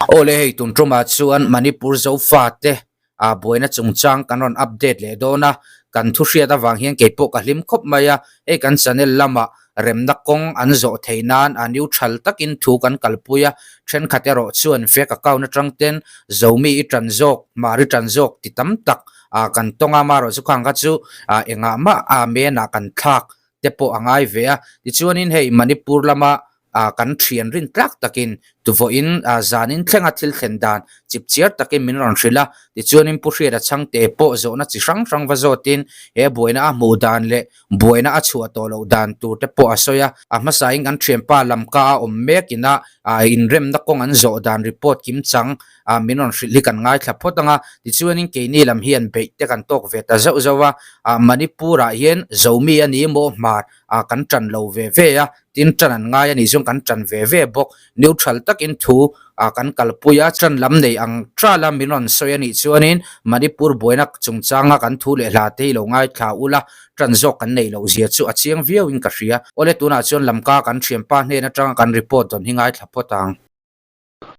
Aw le hei tun tumah chuan Manipur Zofate ah buaina chungchang kan rawn update leh dawn a, kan thu hriat avang hian kei pawh ka hlim khawp mai a, hei kan channel lamah remna kawng an zawh theih nan a neutral takin thu kan kalpui a, thenkhat erawh chuan fake account atang ten Zomi i tan zawk, Mari tan zawk ti tam tak ah kan tawng a, amaherawhchu khang kha chu ah engah mah ah menah kan thlak te pawh a ngai ve a, tichuanin hei Manipur lama ah kan thian rin tlak takin tuvawiin ah zanin thlenga thil thlen dan chip chiar takin min rawn hrilh a, tichuanin Pu Hriata Chhangte pawh zawhna chi hrang hrang va zawtin he buaina a hmuh dan leh buaina a chhuah tawh loh dan tur te pawh a sawi a, a hmasain kan thianpa Lamka a awm mek ina ah inremna kawng an zawh dan report kimchang ah min rawn hrilh hi kan ngaithla phawt ang a, tichuanin keini lam hian beih te kan tawk ve ta zauh zauh a, ah Manipur ah hian Zomi a ni maw hmar ah kan tan lo ve ve a, tin tan an ngai a nih chuan kan tan ve ve bawk, neutral takin thu ah kan kalpui a, tan lam nei ang tral a min rawn sawi a nih chuanin Manipur buaina chungchanga kan thu leh hla te hi lo ngaithla ula, tan zawk kan neih loh zia chu a chiang viau in ka hria. Awle tunah chuan Lamka kan thianpa hnen atanga kan report dawn hi ngaithla phawt ang.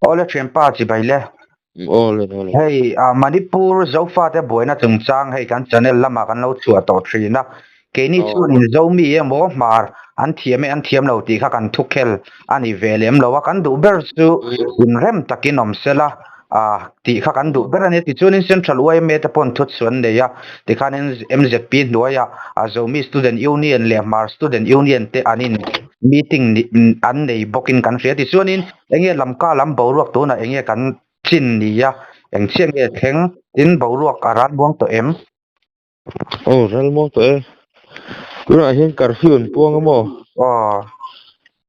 Awle thianpa chibai le. Awle awle. Hei Manipur Zofate buaina chungchang hei kan channel lamah kan lo chhuah tawh thin a. Keini chuan in Zomi emaw hmar an thiam e an thiam lo tih kha kan thukhel a ni ve lem lo a. Kan duh ber chu inrem takin awm sela tih kha kan duh ber a ni. Tichuanin Central yma te paw'n thutchhuah an nei a. Tikhanin MZP hnuaiah Zomi Student Union leh Hmar Student Union te an in meeting an nei bawkin kan hria. Tichuanin enge lamka lam boruak tunah enge kan chin ni a, eng chiah nge thleng tin boruak a ral muang tawh em? Aw ral muang tawh e. Tunah hian curfew an puang a maw? Aw.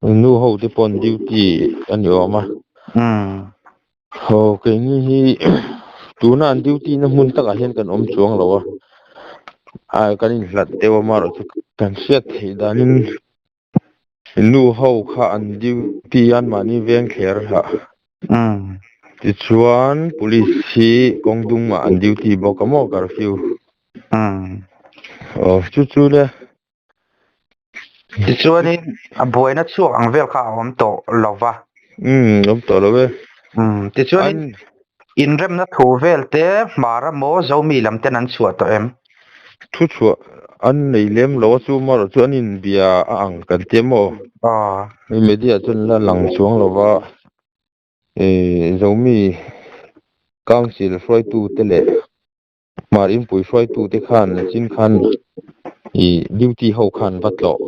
Nu ho te pawh an duty a ni awm a. Umm. Aw keini hi tuna an duty na hmun takah hian kan awm chuang lo a. A kan inhlat deuh a marawh chu kan hriat theih danin Nu ho kha an duty a mahni veng thler a tichuan police hi kawng dungah an duty bawk a maw curfew aw chu chu le. Tichuanin a buaina chhuak ang vel kha a awm tawh lo va. Umm awm tawh lo e. Umm tichuanin inremna thu vel te hmar emaw Zomi lam ten an chhuah tawh em? Thu chhuah an nei lem lo a chu marawh chu an inbia a ang kan ti emaw? Aw. Media chuan la lang chuang lo va, eh Zomi Council hruaitu te leh Hmar Inpui hruaitu te khan chin khan ih duty ho khan va tlawh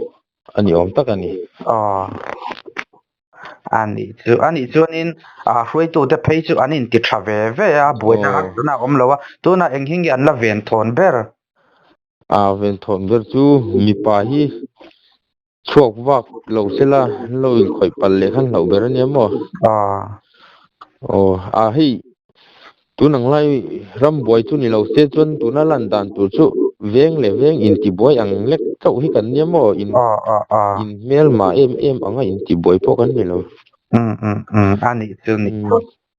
a ni awm tak a ni. Aw. A nih chu a nih chuanin ah hruaitute phei chu an inti tha ve ve a buaina Aw. tuna a awm lo a tunah eng hi nge an la ven thawn ber? Ah ven thawn ber chu mipa hi chhuak vak lo sela an lo inkhawih palh leh khan hlauh ber a nia maw? Aw. Aw ah hei Tun ang lai ram buai chu ni lo se chuan tuna lan dan tur chu veng leh veng intibuai ang lek chauh hi kan nia maw? In in hmelma em em anga intibuai pawh kan ni lo. Um um um a nih chu ni.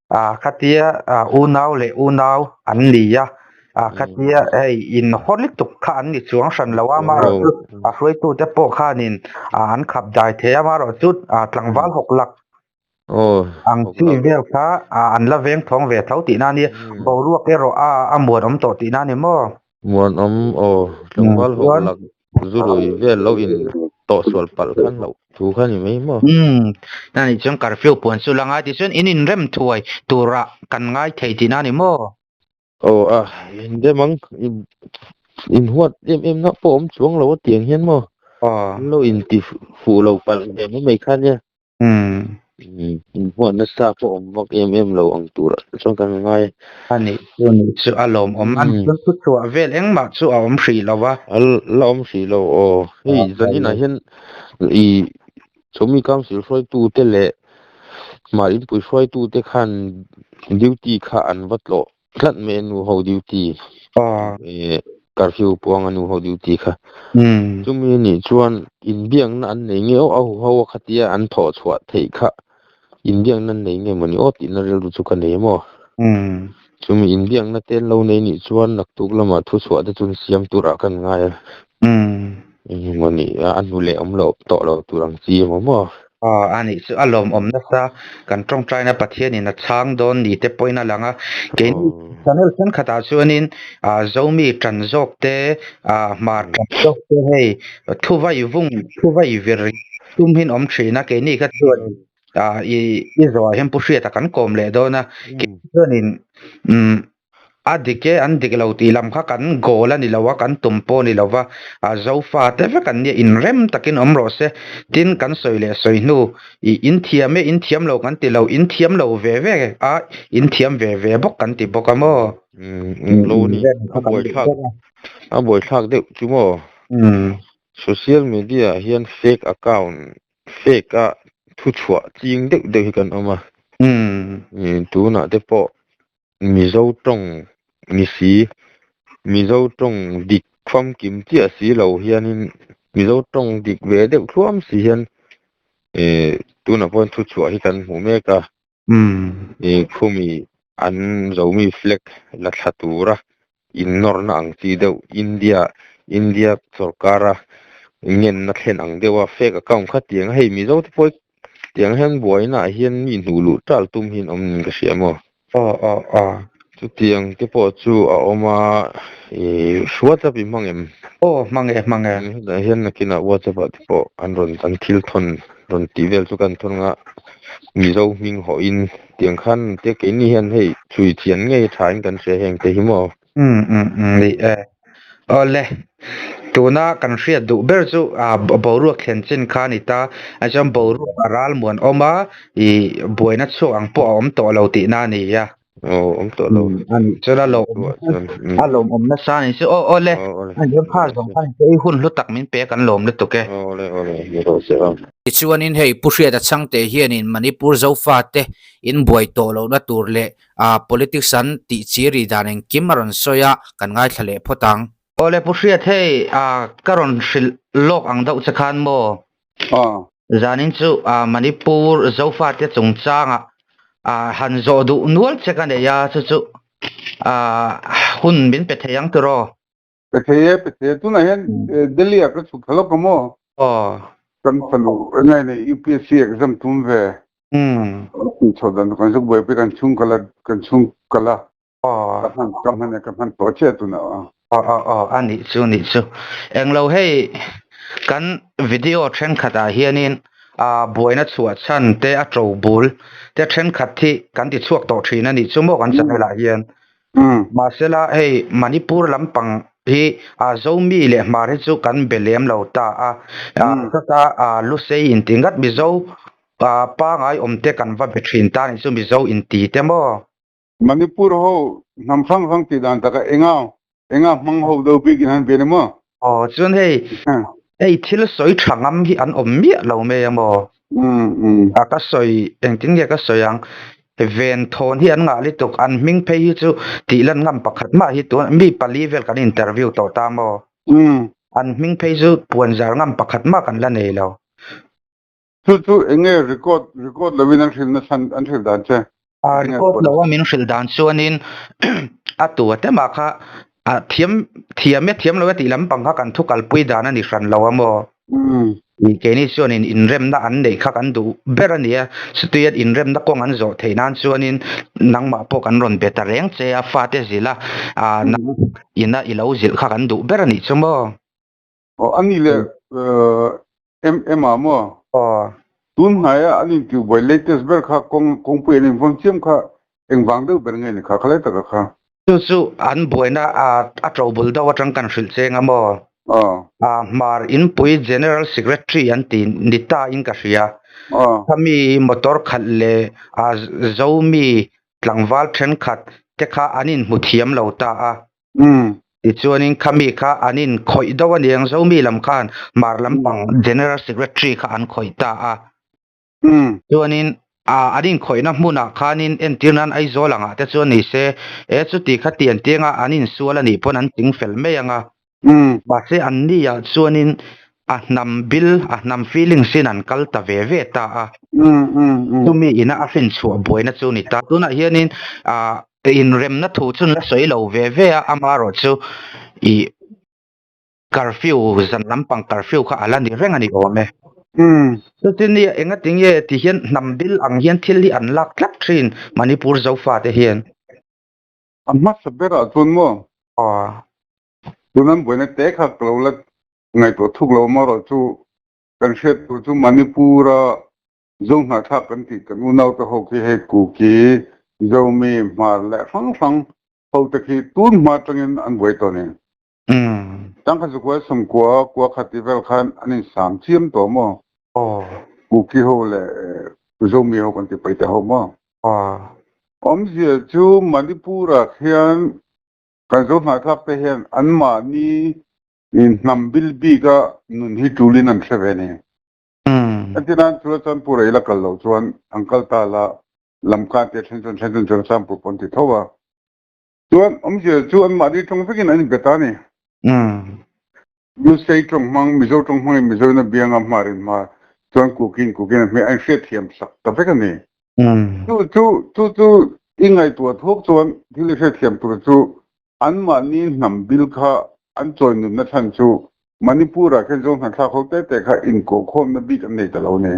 A khatia unau leh unau an ni a, a khatia hei in haw lutuk kha an ni chuang hran lo a, amaherawhchu a hruaitute pawh khanin an khap dai thei a, amaherawhchu tlangval hawk lak Aw, Ang chi vel kha an la veng thawng ve tho tihna a nia. Boruak erawh a a muanawm tawh tihna a ni maw? Muanawm aw, tlangval hawk lak zurui vel lo in tawh sual palh khan loh thu kha ni mai maw? Umm, a nih chuan curfew puan chu la ngai tichuan in inrem thuai turah kan ngai thei tihna a ni maw? Aw a, in dem ang, in huat em em na pawh awm chuang lo a tiang hian maw? Aw. An lo inti fuh lo palh ve mai mai kha nia. Umm. Inhuat nasa pawh awm vak em em lo ang tur ah chuan kan ngai. A nih chu nih chu a lawmawm. A nih chuan thu chhuah vel engmah chu a awm hrih lo a. A la awm hrih lo aw. Hei zaninah hian i Chawmi Council hruaitute leh Hmar Inpui hruaitute khan duty kha an va tlawh tlat mai a nu ho duty. Aw. Curfew puang a nu ho duty kha. Chumi anih chuan inbiakna an nei nge aw a huho a khatia an thawh chhuah theih kha inbiakna an nei nge mawni aw tihna rilru chu ka nei maw. Chumi inbiakna te an lo nei nih chuan naktuk lamah thu chhuah te chu an siam turah kan ngai a. Eng emaw ni a hnu leh awm loh tawh lo tur ang chi emaw maw. Aw a nih chu a lawmawm nasa kan tawngtaina Pathianin a chhang dawn ni te pawhin a lang a, keini channel thenkhatah chuanin ah Zomi tan zawk te ah Hmar tan zawk te hei thuvai vung thuvai vir tum hi an awm thin a, keini kha chuan ah i i zawhah hian Pu Hriata kan kawm leh dawn a, keini chuanin umm A dik e, an dik lo tih lam kha kan goal a ni lo a, kan tum pawh a ni lo va, a Zofa te vek an nia, inrem takin awm rawh se. Tin, kan sawi leh sawi hnu, ih in thiam e, in thiam lo kan ti lo, in thiam lo ve ve a, in thiam ve ve bawk kan ti bawk a maw? Umm, lo ni, a buaithlak, a buaithlak deuh chu maw? Social media ah hian fake account, fake a thuchhuah ching deuh deuh hi kan awm a. Tunah te pawh Mizo tawng ni si, Mizo tawng dik famkim chiah si lo hianin Mizo tawng dik ve deuh thluam si hian eh tunah pawh hian thuchhuah hi kan hmu mek a. Ih khumi an Zomi flag la thla tura innawrna ang chi deuh India India sorkara ngenna thlen ang deuha fake account kha tiang a hei Mizo te pawh tiang hian buainaah hian mi hnuh luh tal tum hi an awm niin ka hria maw. Aw aw aw. Chutiang te pawh chu a awm a, ih WhatsApp i hmang em? Aw hmang e hmang e. Hetah hian nakinah WhatsApp ah te pawh an rawn an thil thawn rawn tih vel chu kan thawn anga Mizo hming hawhin tiang khan te keini hian hei chhui chian ngei tha in kan hria heng te hi maw? Umm umm umm ni e. Awle, tuna kan hriat duh ber chu ah boruak thlen chin kha a ni ta, a chuan boruak a ral muan awm a, ih buaina chhuak ang pawh a awm tawh lo tihna a ni a. Aw awm tawh lo. A nih chuan a lawmawm a lawmawm nasa a ni chu. Aw awle, a nih chuan phar zawng khan i hun hlu tak min pe kan lawm lutuk e. Awle awle, ni rawh se aw. Tichuanin hei Pu Hriata Chhangte hianin Manipur Zofate in buai tawh lohna tur leh Ah politics an tih chi ri dan engkim a rawn sawi a, kan ngaithla leh phawt ang. Awle Pu Hriat hei ah ka rawn hrilh lawk ang deuh che khan maw? Aw. Zanin chu ah Manipur Zofate chungchangah ah han zawh duh nual che ka nei a, chu chu ah hun min pe thei ang tiraw? Pe thei e, pe thei e. Tunah hian Delhi ah ka chhuk thla lawk a maw? Aw. Kan fanu engai nei UPSC exam tum ve. Umm. Chho dan kan zuk buaipui kan chhung kal a, kan chhung kal a. Aw. Ka hman, ka hman e, ka hman tawh chiah tunah aw. Aw aw aw, a nih chu nih chu. Englo hei kan video thenkhatah hianin ah buaina chhuah chhan te a to bul te thenkhat hi kan ti chhuak tawh thin a nih chu maw kan channel ah hian. Mahsela hei Manipur lampang hi a Zomi leh Hmar hi chu kan be lem lo ta a, chutah Lusei inti ngat Mizo pangai awmte kan va be thin ta nih chu Mizo inti te maw? Manipur ho hnam hrang hrang tih dan taka enga enga hmang ho deuh bik in han ve ni maw? Aw chuan hei hei thil sawi tha ngam hi an awm miah lo mai a maw? A ka sawi engtin nge ka sawi ang ven thawn hi an ngah lutuk an hming phei hi chu tih lan ngam pakhat mah hi tun mi pali vel kan interview tawh ta maw? An hming phei chu puan zar ngam pakhat mah kan la nei lo. Chu chu eng nge record record lovin an hrilh na chhan an hrilh dan che? A record lo a min hrilh dan chuanin a tu a te mah kha a thiam thiam e thiam lo e tih lampang kha kan thu kalpui dan a ni hran lo a maw? Keini chuanin inremna an neih kha kan duh ber a ni a, chutia inremna kawng an zawh theih nan chuanin nangmah pawh kan rawn be ta reng che a, fate zilh a, nang ina i lo zilh kha kan duh ber a nih chu maw? Aw a ni leh em em a maw? Aw. Tun hnaia an intibuai latest ber kha kawng kawngpui an invawn chiam kha engvang deuh ber nge ni kha khalai taka kha? Chu chu an buaina a to bul deuh atang kan hrilh cheng a maw? Aw. Hmar Inpui General Secretary an ti ni ta in ka hria. Aw. Khami motor khalh leh Zomi tlangval thenkhat te kha an inhmu thiam lo ta a. Tichuanin khami kha an in khawih deuh a niang Zomi lam khan Hmar lampang General Secretary kha an khawih ta a. Chuanin an inkhawihna hmunah khanin entir nan Aizawl angah te chuan ni se, e chuti kha tian tianga an insual a nih pawn an ting fel mai ang a. Mahse an niah chuanin a hnam bil, a hnam feelings in an kal ta ve ve ta a. Chumi ina a hrinchhuah buaina chu ni ta. Tunah hianin inremna thu chu la sawi lo ve ve a, amaherawh chu ih curfew, zan lampang curfew kha a la ni reng a ni awm e. Chutin nia engatinge ti hian hnam bil ang hian thil hi an lak tlat thin Manipur Zofate hian. A hmasa berah chuan maw? Aw. Tuna an buaina te kha ka lo la ngaihtuah thuk lo amaherawh chu kan hriat tur chu Manipur-a Zohnahthlak kan tih kan unaute ho khi hei Kuki, Zomi, Hmar leh hrang hrang ho te khi tun hma atangin an buai tawh a ni. Tangka zukua sawmkua kua khat tih vel khan an insam chiam tawh maw? Kuki ho leh Zomi ho kan ti pai te ho maw? Awmzia chu Manipur-ah khian kan Zohnahthlak te hian anmahni hnam bil bika nun hi tulin an hre ve a ni. Entirnan Churachandpur-ah i la kal loh chuan an kal ta la, Lamka te then chuan then chuan Churachandpur pawh an ti tho a. Chuan awmzia chu anmahni tawng vekin an inbe ta a ni. Lusei tawng hmang, Mizo tawng hmangin Mizoin a biang a, Hmarin hmar, chuan Kukin Kukin a hmeh a inhriatthiam sak ta vek a ni. Chu chu chu chu i ngaihtuah thuak chuan thil i hriatthiam tur chu anmahni hnam bil kha an chawi nunna chhan chu Manipur-ah khian Zo hnathlak ho te te kha inkohkhawmna bik an nei ta lo a ni.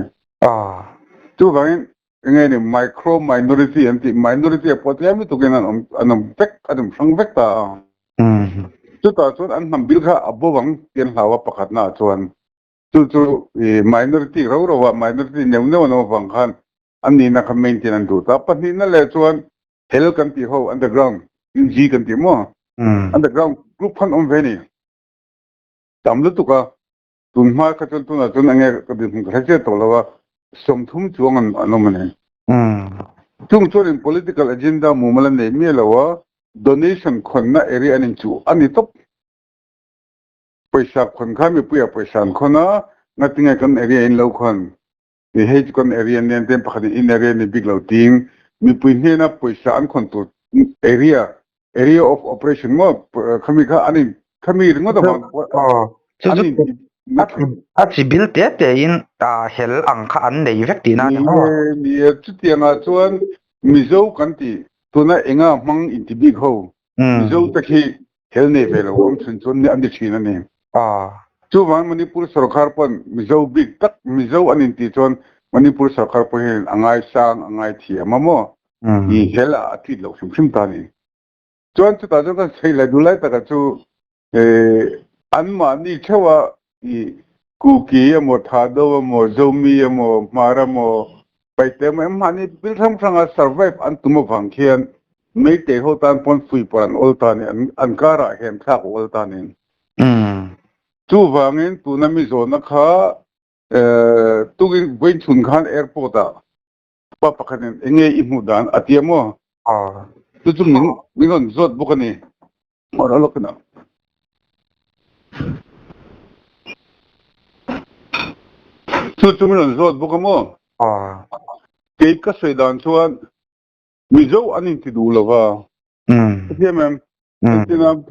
Chuvangin Enge ni micro minority an tih minority ah pawh tlem lutukin an awm an awm vek an awm hrang vek ta a. Chutah chuan an hnam bil kha a bo ang tih an hlau a pakhatna ah chuan chu chu i minority ro ro ah minority neuh neuh an awm avang khan an nihna kha maintain an duh ta. Pahnihna leh chuan hel kan tih ho underground UG kan tih maw underground group khan awm ve ni tam lutuk a. Tun hma kha chuan tunah chuan enge ka dinhmun ka hre chiah tawh lo a, 30 chuang an an awm a ni. Chung chuanin political agenda mumal an nei miah lo a, donation khawnna area an inchuh a ni tawp. Pawisa khawn kha mipuiah pawisa an khawn a, ngatinge kan area in lo khawn? Ni hei chu kan area nen ten pakhatin in area ni bik lo ting mipui hnena pawisa an khawn tur area area of operation maw khami kha an in khami ringawt avang an in a chi bil te te in hel ang kha an nei vek tihna a ni maw? Ni e, chutiangah chuan Mizo kan ti tuna enga hmang inti bik ho Mizo te khi hel nei ve lo awm chhun chuan an ti thin a ni. Chuvang Manipur sorkar pawn Mizo bik tak Mizo an intih chuan Manipur sorkar pawh hian a ngaisang a ngaithiam a maw? I hel a treat loh hrim hrim ta a ni. Chuan chutah chuan kan sawi leh duh lai taka chu anmahni theuha i Kuki emaw Thado emaw Zomi emaw Hmar emaw Paite emaw anmahni bil hrang hranga survive an tum avang khian Meitei ho tan pawn fuihpawrh an awl ta a ni, an karah hian thlak a awl ta a ni. Chuvangin tuna mi zawhna kha tukin vawichhun khan airport ah pa pakhatin enge i hmuh dan a ti a maw? Chu chu min min rawn zawt bawk a ni. Hmawrh a lawkin a. Chu chu min rawn zawt bawk a maw? Kei ka sawi dan chuan Mizo an inti duh lo va. Ka thiam em? Entina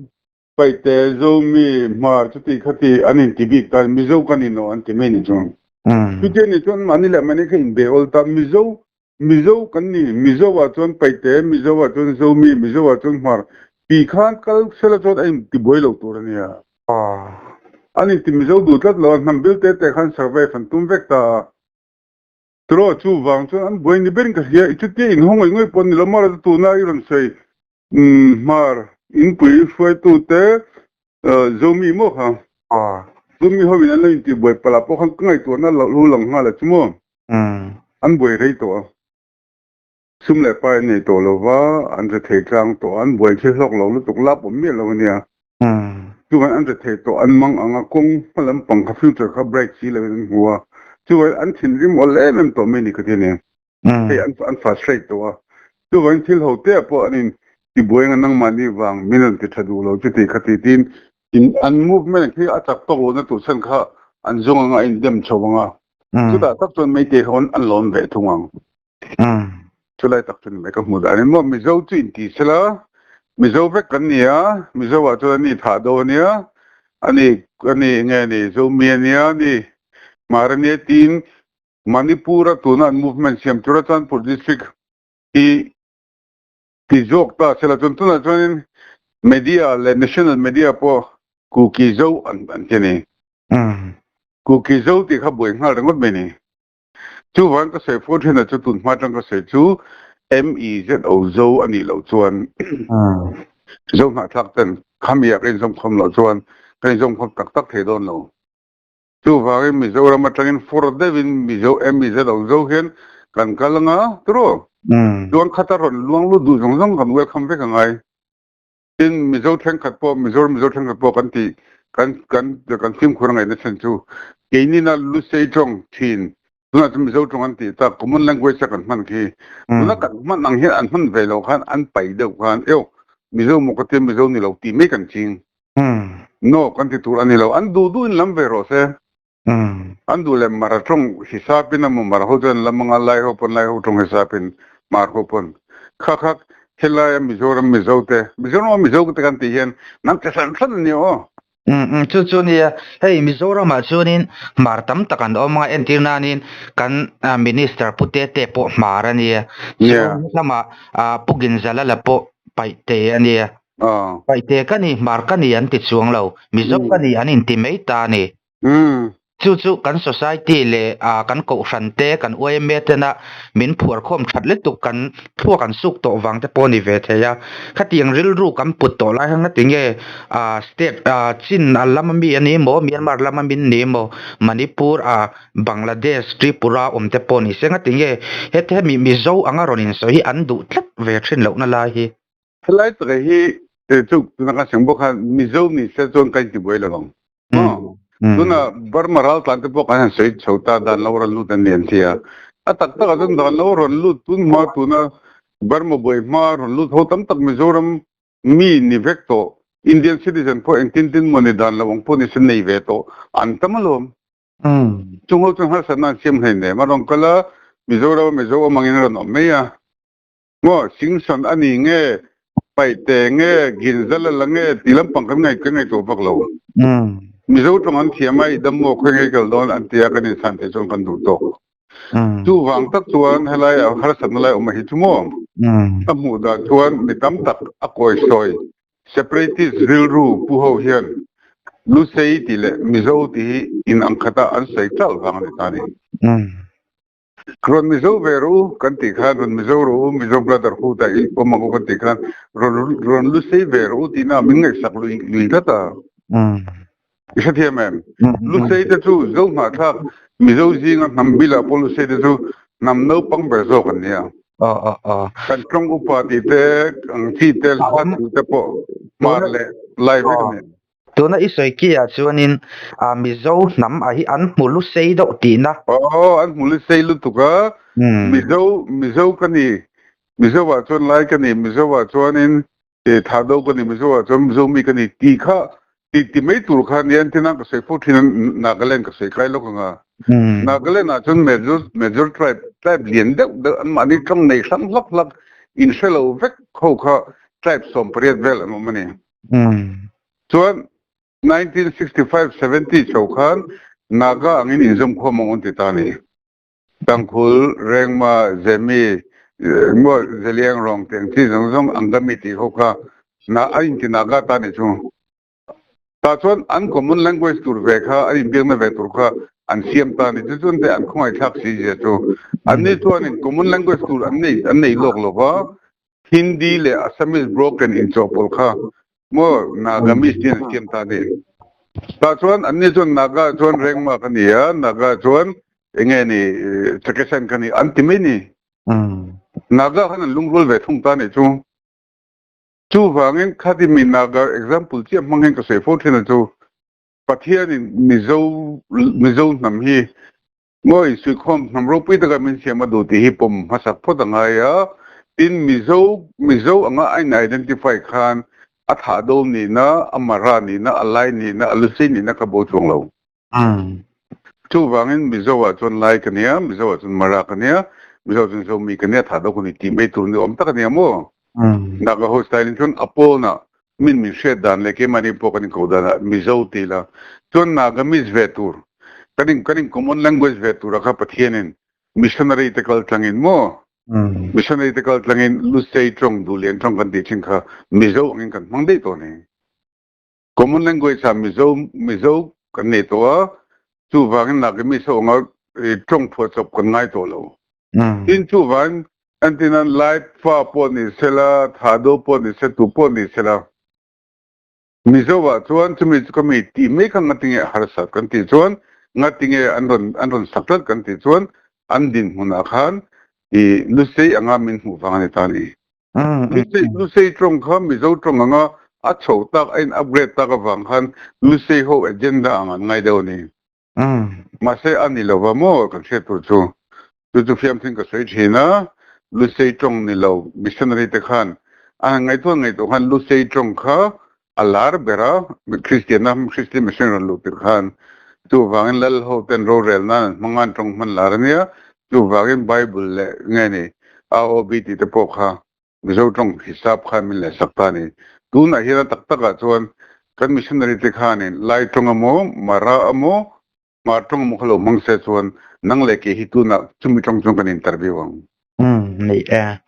Paite, Zomi, Hmar chuti khati an inti bik ta, Mizo kan inawh an ti mai ni chuan. Chuti a nih chuan mahni leh mahni kha inbe awl ta, Mizo, Mizo kan ni, Mizo ah chuan Paite, Mizo ah chuan Zomi, Mizo ah chuan Hmar tih khan kal sela chuan a inti buai lo tur a nia. An inti Mizo duh tlat lo a, hnam bil te te khan survive an tum vek ta a. Tiraw, chuvang chuan an buai ni berin ka hria, i chutia inhaw ngawih ngawih pawh ni lo, mahse tuna i rawn sawi Hmar inpui hruaitute Zomi maw kha? Zomi ho in an lo intih buai palh ah pawh khan ka ngaihtuahna lo lang nghal a chu maw? An buai rei tawh a, sum leh pai an nei tawh lo va, an re thei tlang tawh a, an buai thil hlawk lo lutuk lap awm miah lo a nia. Chuvangin an re thei tawh, an mang ang a, kawng hma lampang kha future kha bright si loin an hmu a, chuvangin an thinrim awl em em tawh mai a ni ka ti a ni. Hei an an frustrate tawh a, chuvangin thil ho te ah pawh an in tibuai anga nangmahni vang min rawn ti tha duh lo chuti kha ti tiin in an movement khi a chak tawk lohna tur chhan kha an zawng anga a in dem chho anga chutah tak chuan Meitei ho an lawm ve thung ang. Chulai tak chu ni mai ka hmuh dan in maw Mizo chu in ti sela Mizo vek kan ni a, Mizo ah chuan ani thah do ania, ani ani enge ani Zomi ania ani Hmar ania tiin Manipur-a tuna an movement siam Churachandpur district hi ti zawk ta sela chuan tunah chuanin media leh national media pawh Kuki Zo an an ti a ni. Kuki Zo tih kha buai nghal ringawt mai ni. Chuvang ka sawi fo thin a chu tun hma atang ka sawi chu MEZO Zo a nih loh chuan Zo hnahthlak ten khami ah ka inzawm khawm loh chuan ka inzawm khawm tak tak thei dawn lo. Chuvangin Mizoram atangin fur deuhin Mizo MEZO Zo hian kan kal anga tiraw? Chuan khata rawn luang lut duh zawng zawng kan welcome vek angai. Tin, Mizo thenkhat pawh, Mizoram Mizo thenkhat pawh kan tih, kan kan kan fimkhur a ngaihna chhan chu keinina Lusei tawng thin, tunah chuan Mizo tawng an tih tak, common language a kan hman khi, tuna kan hman ang hian an hman ve loh khan an pai deuh khan, eo, Mizo maw ka tia Mizo ni lo tih mai kan ching. No, kan ti tur a ni lo. An duh duhin lam ve rawh se. An duh leh Mara tawng hisapin emaw Mara ho chuan lam anga Lai ho pawn Lai ho tawng hisapin Mar ho pawn kha kha helaia Mizoram Mizo te Mizoram a Mizo te kan tih hian nang che hran hran a ni aw. Chu chu nia hei Mizoramah chuanin Hmar tam tak an awm a entir nanin kan Minister Pu Tete pawh Hmar a nia chuan lamah Pu Ginzalala pawh Paihte a nia Paihte ka ni Hmar ka ni an ti chuang lo Mizo ka ni an inti mai ta a ni. Chu chu kan society leh kan kohhran te, kan yma tena min phuarkhawm that lutuk kan thluak an suk tawh vang te pawh a ni ve thei a. Khatiang rilru kan put tawh lai khan ngatinge state chin a lama mi a ni maw, Myanmar lama min ni maw, Manipur a Bangladesh, Tripura awm te pawh ni se ngatinge heti hemi Mizo anga rawn insawi hi an duh tlat ve thin lohna lai hi. Helai taka hi chu tuna kan seng bawk khan Mizo ni se chuan ka intibuai lo ang. Tuna Burma ral tlan te pawh kan han sawi chho ta dan lo rawn lut an ni an ti a. A tak takah chuan dan lo rawn lut tun hma tuna Burma buai hma rawn lut ho tam tak Mizoram mi ni vek tawh Indian citizen pawh engtin tin maw ni dan lo ang pawh ni se nei ve tawh an tam alawm. Chung ho chuan harsatna an siam hleinem a rawn kal a Mizoram a Mizo awm angin a rawn awm mai a. Maw Singson a ni nge, Paihte nge, Ginzal a la nge tih lampang kan ngaih kan ngaihtuah vak lo. Mizo tawng an thiam a, i dam maw khawi ngei kal dawn an tia kan insan theih chuan kan duh tawk. Chuvang tak chuan helai a harsatna lai awm a hi chu maw? A hmuh dan chuan mi tam tak a kawisawi separatist rilru pu ho hian Lusei tih leh Mizo tih hi inang khata an sawi ṭalh vang a ni ta a ni. Rawn Mizo ve rawh u kan tih khan rawn Mizo rawh u, Mizo Brotherhood ah i awm ang u kan tih khan rawn rawn Lusei ve rawh u tihna ah min ngaihsak lui lui tlat a. I hrethiam em? Lusei te chu Zo hnahthlak Mizo zinga hnam bilah pawh Lusei te chu hnam naupang ber zawk an nia. Kan tawng upa tih te ang chi te hla thu te pawh hmar leh lai vek a ni. Tuna i sawi ki ah chuanin Mizo hnam ah hi an hmu lu sei deuh tihna. Aw, an hmu lu sei lutuk a. Mizo, Mizo ka ni. Mizo ah chuan Lai ka ni, Mizo ah chuanin Thado ka ni, Mizo ah chuan Mizo mi ka ni tih kha ti ti mai tur kha nia entirnan ka sawi fo thin a, Nagaland ka sawi kai lawk ang a. Nagaland ah chuan Major, Major tribe, tribe lian deuh deuh anmahni tawng nei hrang hlak hlak inhre lo vek ho kha tribe 18 vel an awm a ni. Chuan 1965 70 chho khan Naga angin inzawmkhawm ang an ti ta a ni. Tangkhul, Rengma, Zemi, maw Zeliangrong tih ang chi zawng zawng Angami tih ho kha na an inti Naga ta a ni chu. Tah chuan an common language tur ve kha an inbiakna ve tur kha an siam ta a ni. Chu chuan te an khawngaihthlak si zia chu. Anni chuanin common language tur an nei an nei lawk lo va, Hindi leh Assamese broken inchawhpawlh kha maw Nagamese tiin an siam ta a ni. Tah chuan anni chuan Naga chuan Rengma ka ni a, Naga chuan enge ni Chakesan ka ni an ti mai ni. Naga khan an lungrual ve thung ta a nih chu. Chuvangin khati mi Naga example chiah hmang hian ka sawi fo thin a chu Pathianin Mizo Mizo hnam hi Ngawi suikhawm hnam ropui taka min siam a duh tih hi pawm hmasak phawt a ngai a, tin Mizo Mizo anga a in identify khan a thah do nihna, a Mara nihna, a Lai nihna, a Lusei nihna kha bo chuang lo. Chuvangin Mizo ah chuan Lai ka nia, Mizo ah chuan Mara ka nia, Mizo ah chuan Zomi ka nia, thah do ka ni tih mai tur ni awm tak a nia maw? Naga ho style in chuan a pawnah min min hriat dan leh keimahni pawh kan inkoh danah Mizo ti ila chuan Nagamese ve tur kan in kan in common language ve tura kha Pathianin missionary te kal tlangin maw missionary te kal tlangin Lusei tawng Duhlian tawng kan tih thin kha Mizo angin kan hmang daih tawh a ni. Common language ah Mizo Mizo kan nei tawh a. Chuvangin Nagamese ho anga tawng phuah chawp kan ngai tawh lo. Tin chuvang entirnan Lai fa pawh ni sela, Thado pawh ni se, tu pawh ni sela, Mizo ah chuan chumi chu ka mi tih mai kha ngatinge a harsat kan tih chuan ngatinge an rawn an rawn sak tlat kan tih chuan an dinhmunah khan i Lusei anga min hmuh vang a ni ta a ni. Lusei Lusei tawng kha Mizo tawng anga a chho tak a in upgrade tak avang khan Lusei ho agenda ang an ngai deuh a ni. Mahse a ni lova maw kan hriat tur chu. Chu chu fiamthin ka sawi thin a, Lusei tawng ni lo missionary te khan a han ngaihtuah ngaihtuah khan Lusei tawng kha a lar ber a, Kristian a Christian missionary rawn luh tirh khan chuvangin lal ho ten rorel nan an hmang a an tawng hman lar a nia, chuvangin Bible leh nge ni AOB tih te pawh kha Mizo tawng hisap khan min leh sak ta a ni. Tunah hian a tak takah chuan kan missionary te khanin Lai tawng emaw, Mara emaw, Hmar tawng emaw kha lo hmang se chuan nang leh kei hi tunah chumi tawng chuan kan interview ang. Umm, ni e.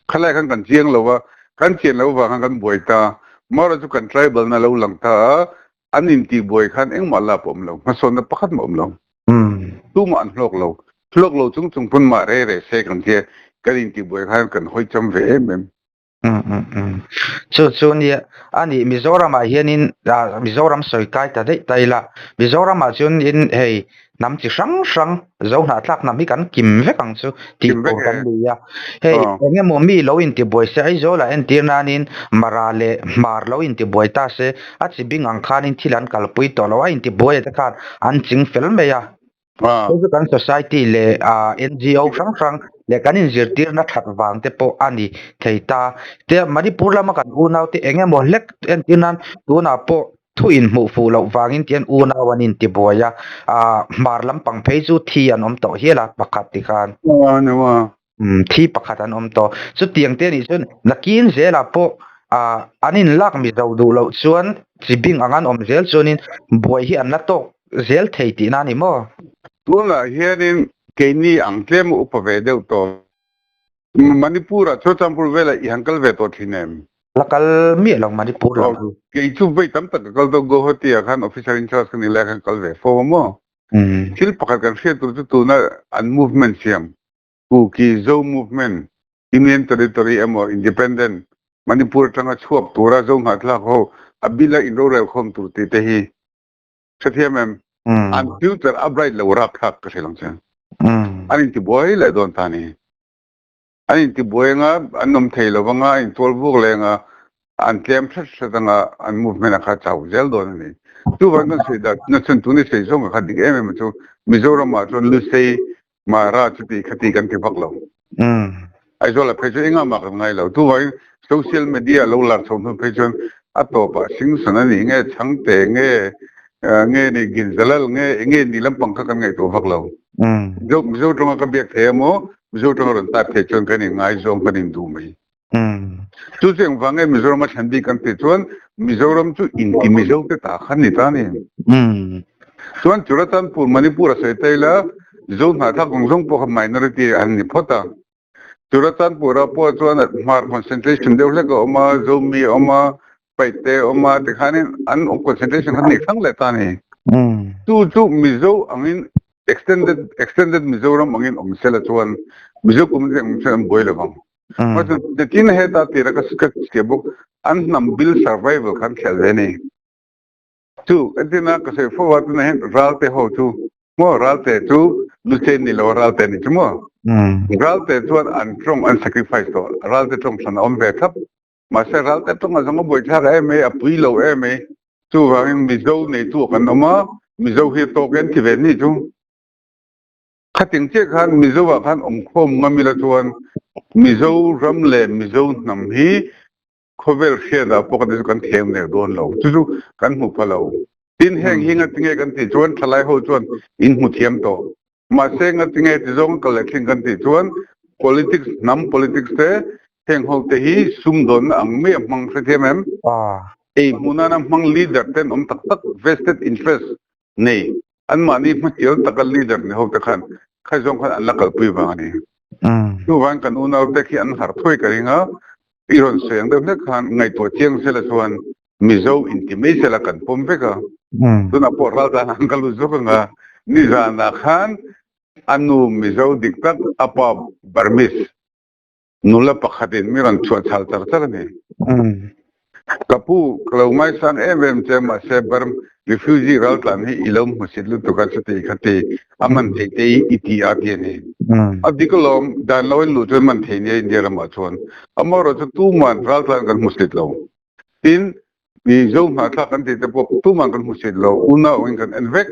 Khalai khan kan chiang lo a, kan chian lo vang khan kan buai ta. Mara chu kan tribal na lo lang ta a, an intihbuai khan engmah lap a awm lo, hmasawnna pakhat mah a awm lo. Tumah an hlawk lo. Hlawk lo chung chung pawn mah re re se kan tia kan intihbuai khan kan hawi cham ve em em. Chu chu nia, a nih Mizoramah hianin Mizoram sawi kai ta daih ta ila, Mizoramah chuan in hei hnam chi hrang hrang zo hnahthlak hnam hi kan kim vek ang chu tih tur kan ni a. Hei eng emaw mi lo intibuai se Aizawlah entir nanin Mara leh Hmar lo intibuai ta se a chi bing ang khanin thil an kalpui tawh lo a, intibuai te khan an ching fel mai a. Hei chu kan society leh NGO hrang hrang leh kan inzirtirna that vang te pawh a ni thei ta. Tia Manipur lama kan unau te eng emaw hlek entir nan tunah pawh thu inhmuh fuh loh vangin tian unau an intibuai a, hmar lampang phei chu thi an awm tawh hial a pakhat tikhan. Thi pakhat an awm tawh. Chutiang te anih chuan nakin zelah pawh an inlak mizo duh loh chuan chi bing ang an awm zel chuanin buai hi an la tawk zel thei tihna a ni maw? Tunah hianin keini ang tlem upa ve deuh tawh. Manipur-ah Churachandpur velah i han kal ve tawh thin em? La kal miah lo Manipur lam hi. Kei chu vei tam tak ka kal tawh Guwahati-ah khan officer in charge ka ni lai khan kal ve fo a maw? Thil pakhat kan hriat tur chu tuna an movement siam Kuki Zo Movement, Union Territory emaw Independent Manipur atanga chhuak tura Zo nghahthlak ho a bila inrorel khawm tur tih te hi hrethiam em? An future a bright lo rapthlak ka hre lang che. An intibuai leh dawn ta ni. An intibuai anga an awm thei lo anga an intual vuk leh anga an tlem hret hret anga an movement a kha chau zel dawn a ni. Chuvang kan sawi dan na chhan tun i sawi zawng a kha dik em em chu Mizoram ah chuan Lusei Mara chuti khati kan ti vak lo. Aizawl ah phei chuan engah mah kan ngai lo. Chuvangin social media lo lar chho hnu phei chuan a tawpah Singson a nih nge Chhangte nge nge ni Ginzalal nge enge ni lampang kha kan ngaihtuah vak lo. Mizo tawnga ka biak thei emaw Mizo tawnga rawn type thei chuan kan inngaizawng kan induh mai. Chu chu engvang nge Mizoram a thlen bik kan tih chuan Mizoram chu inti Mizo te ta khan ni ta ni. Chuan Churachandpur Manipur a sawi ta ila Zo hnahthlak zawng zawng pawh kha minority an ni phawt a. Churachandpur ah pawh chuan hmar concentration deuh hlek a awm a, Zomi a awm a, Paihte a awm a tikhanin an concentration kha ni hrang leh ta ni. Chu chu Mizo angin extended extended Mizoram angin awm sela chuan Mizo community ang awm sela an buai lovang. Tin heta tira ka ka sia bawk an hnam bil survival khan khel ve ni. Chu entina ka sawi fo a tuna hian ralte ho chu maw ralte chu Luchen ni lo ralte ni chu maw. Ralte chuan an tawng an sacrifice tawh ralte tawng hran a awm ve thlap. Mahse ralte tawng a zawng a buaithlak em mai a pui lo em mai. Chuvangin Mizo neitu kan awm a Mizo hi a tawk en ti ve ni chu. Khating chiah khan Mizo ah khan awmkhawm ngam ila chuan Mizo ram leh Mizo hnam hi khawvel hriat ah pawh kan chu kan thleng nek dawn lo. Chu chu kan hmu pha lo. Tin heng hi ngatinge kan tih chuan thalai ho chuan in hmu thiam tawh. Mahse ngatinge ti zawng kal leh thleng kan tih chuan politics hnam politics te heng ho te hi sumdawnna ang mai a hmang hrethiam em? Ei hmuh nana hmang leader ten awm tak tak vested interest nei anmahni hmasial taka leader ni ho te khan khai zawng khan an la kalpui vang a ni. Chuvang kan unau te khi an har thawi ka ring a, i rawn sawi ang deuh hlek khan ngaihtuah chiang sela chuan Mizo inti mai sela kan pawm vek a. Tunah pawh raltlan ang ka lut zawk anga nizanah khan a nu Mizo dik tak a pa Burmese nula pakhatin mi rawn chhuah chhal char char a ni. Ka pu, ka lo ngaisang em em che mahse Burm refugee raltlan hi i lo hmusit lutuk a chuti kha ti a man thei te i ti a ti a ni. A dik alawm, dan lo in luh chuan man thei nia India ramah chuan. Amaherawhchu tuman raltlan kan hmusit lo. Tin, Mizo hnahthlak kan tih te pawh tuman kan hmusit lo, unau angin kan en vek.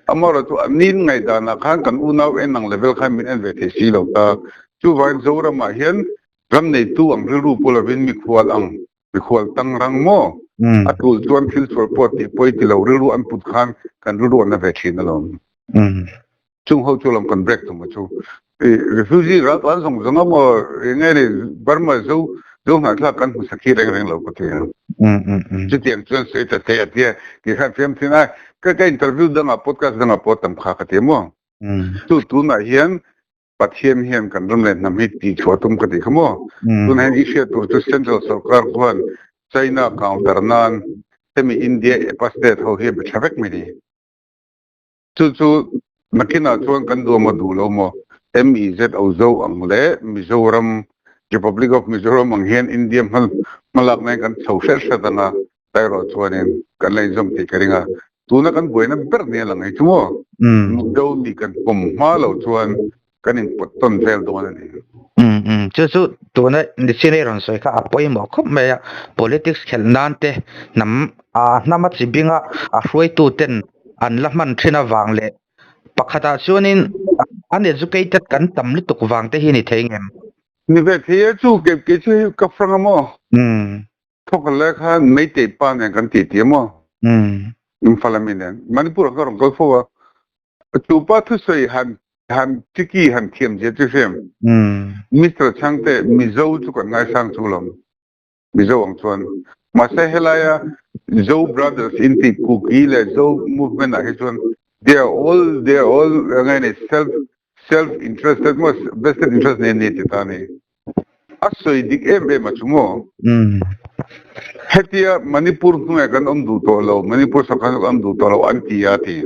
Amaherawhchu an nin ngaihdanah khan kan unau en ang level khan min en ve thei si lo ta. Chuvangin Zoramah hian ram neitu ang rilru pawh lovin mikhual ang, mikhual tang rang maw? A tul chuan thil sual pawh tih pawi ti lo rilru an put khan kan rilru an la ve thin alawm. Chung ho chu lam kan break tum a chu. Refugee ral tlan zawng zawng a maw nge ni Burma zo zo hnahthlak kan hmu sakhi reng reng lo ka ti a. Chutiang chuan sawi ta thei a tia ti khan fiam thin a ka ka interview dangah podcast dangah pawh tam kha ka ti maw. Chu tunah hian Pathian hian kan ram leh hnam hi tih chhuah tum ka ti kha maw. Tunah hian i hriat tur chu Central sorkar khuan China counter nan hemi India epa state ho hi a be tha vek mai ni. Chu chu nakinah chuan kan duh maw duh lo maw MEZO zo ang leh Mizoram, Republic of Mizoram ang hian India hma hmalakna hian kan chho hret hret ang a, erawh chuanin kan la inzawm tih ka ring a. Tuna kan buaina ber nia lang hi chu maw Mizo nih kan pawm hma loh chuan kan inpawt tawn vel dawn a ni. Chu chu tuna nichin i rawn sawi kha a pawimawh khawp mai a, politics khelh nan te hnam a hnama chi binga a hruaitu ten an la hman thin avang leh pakhatah chuanin uneducated kan tam lutuk vang te hi ni thei ngem? Ni ve thei e chu ke ke chu hei ka frang a maw? Thawk le khan Meitei pa nen kan tih tih a maw? Imphal ami nen Manipur ah ka rawn kal fo a. Chu pa thusawi han han tiki han thiam zia chu hriam. Mister Chhangte Mizo chu kan ngaisang chu lawm. Mizo ang chuan. Mahse helaia Zo Brothers inti Kuki leh Zo movement ah hi chuan they are all they are all nge ni self self interested maw vested interest nei an ni ti ta ni. A sawi dik em em a chu maw? Hetia Manipur hnuaiah kan awm duh tawh lo, Manipur sarkar hnuaiah kan awm duh tawh lo an ti a ti.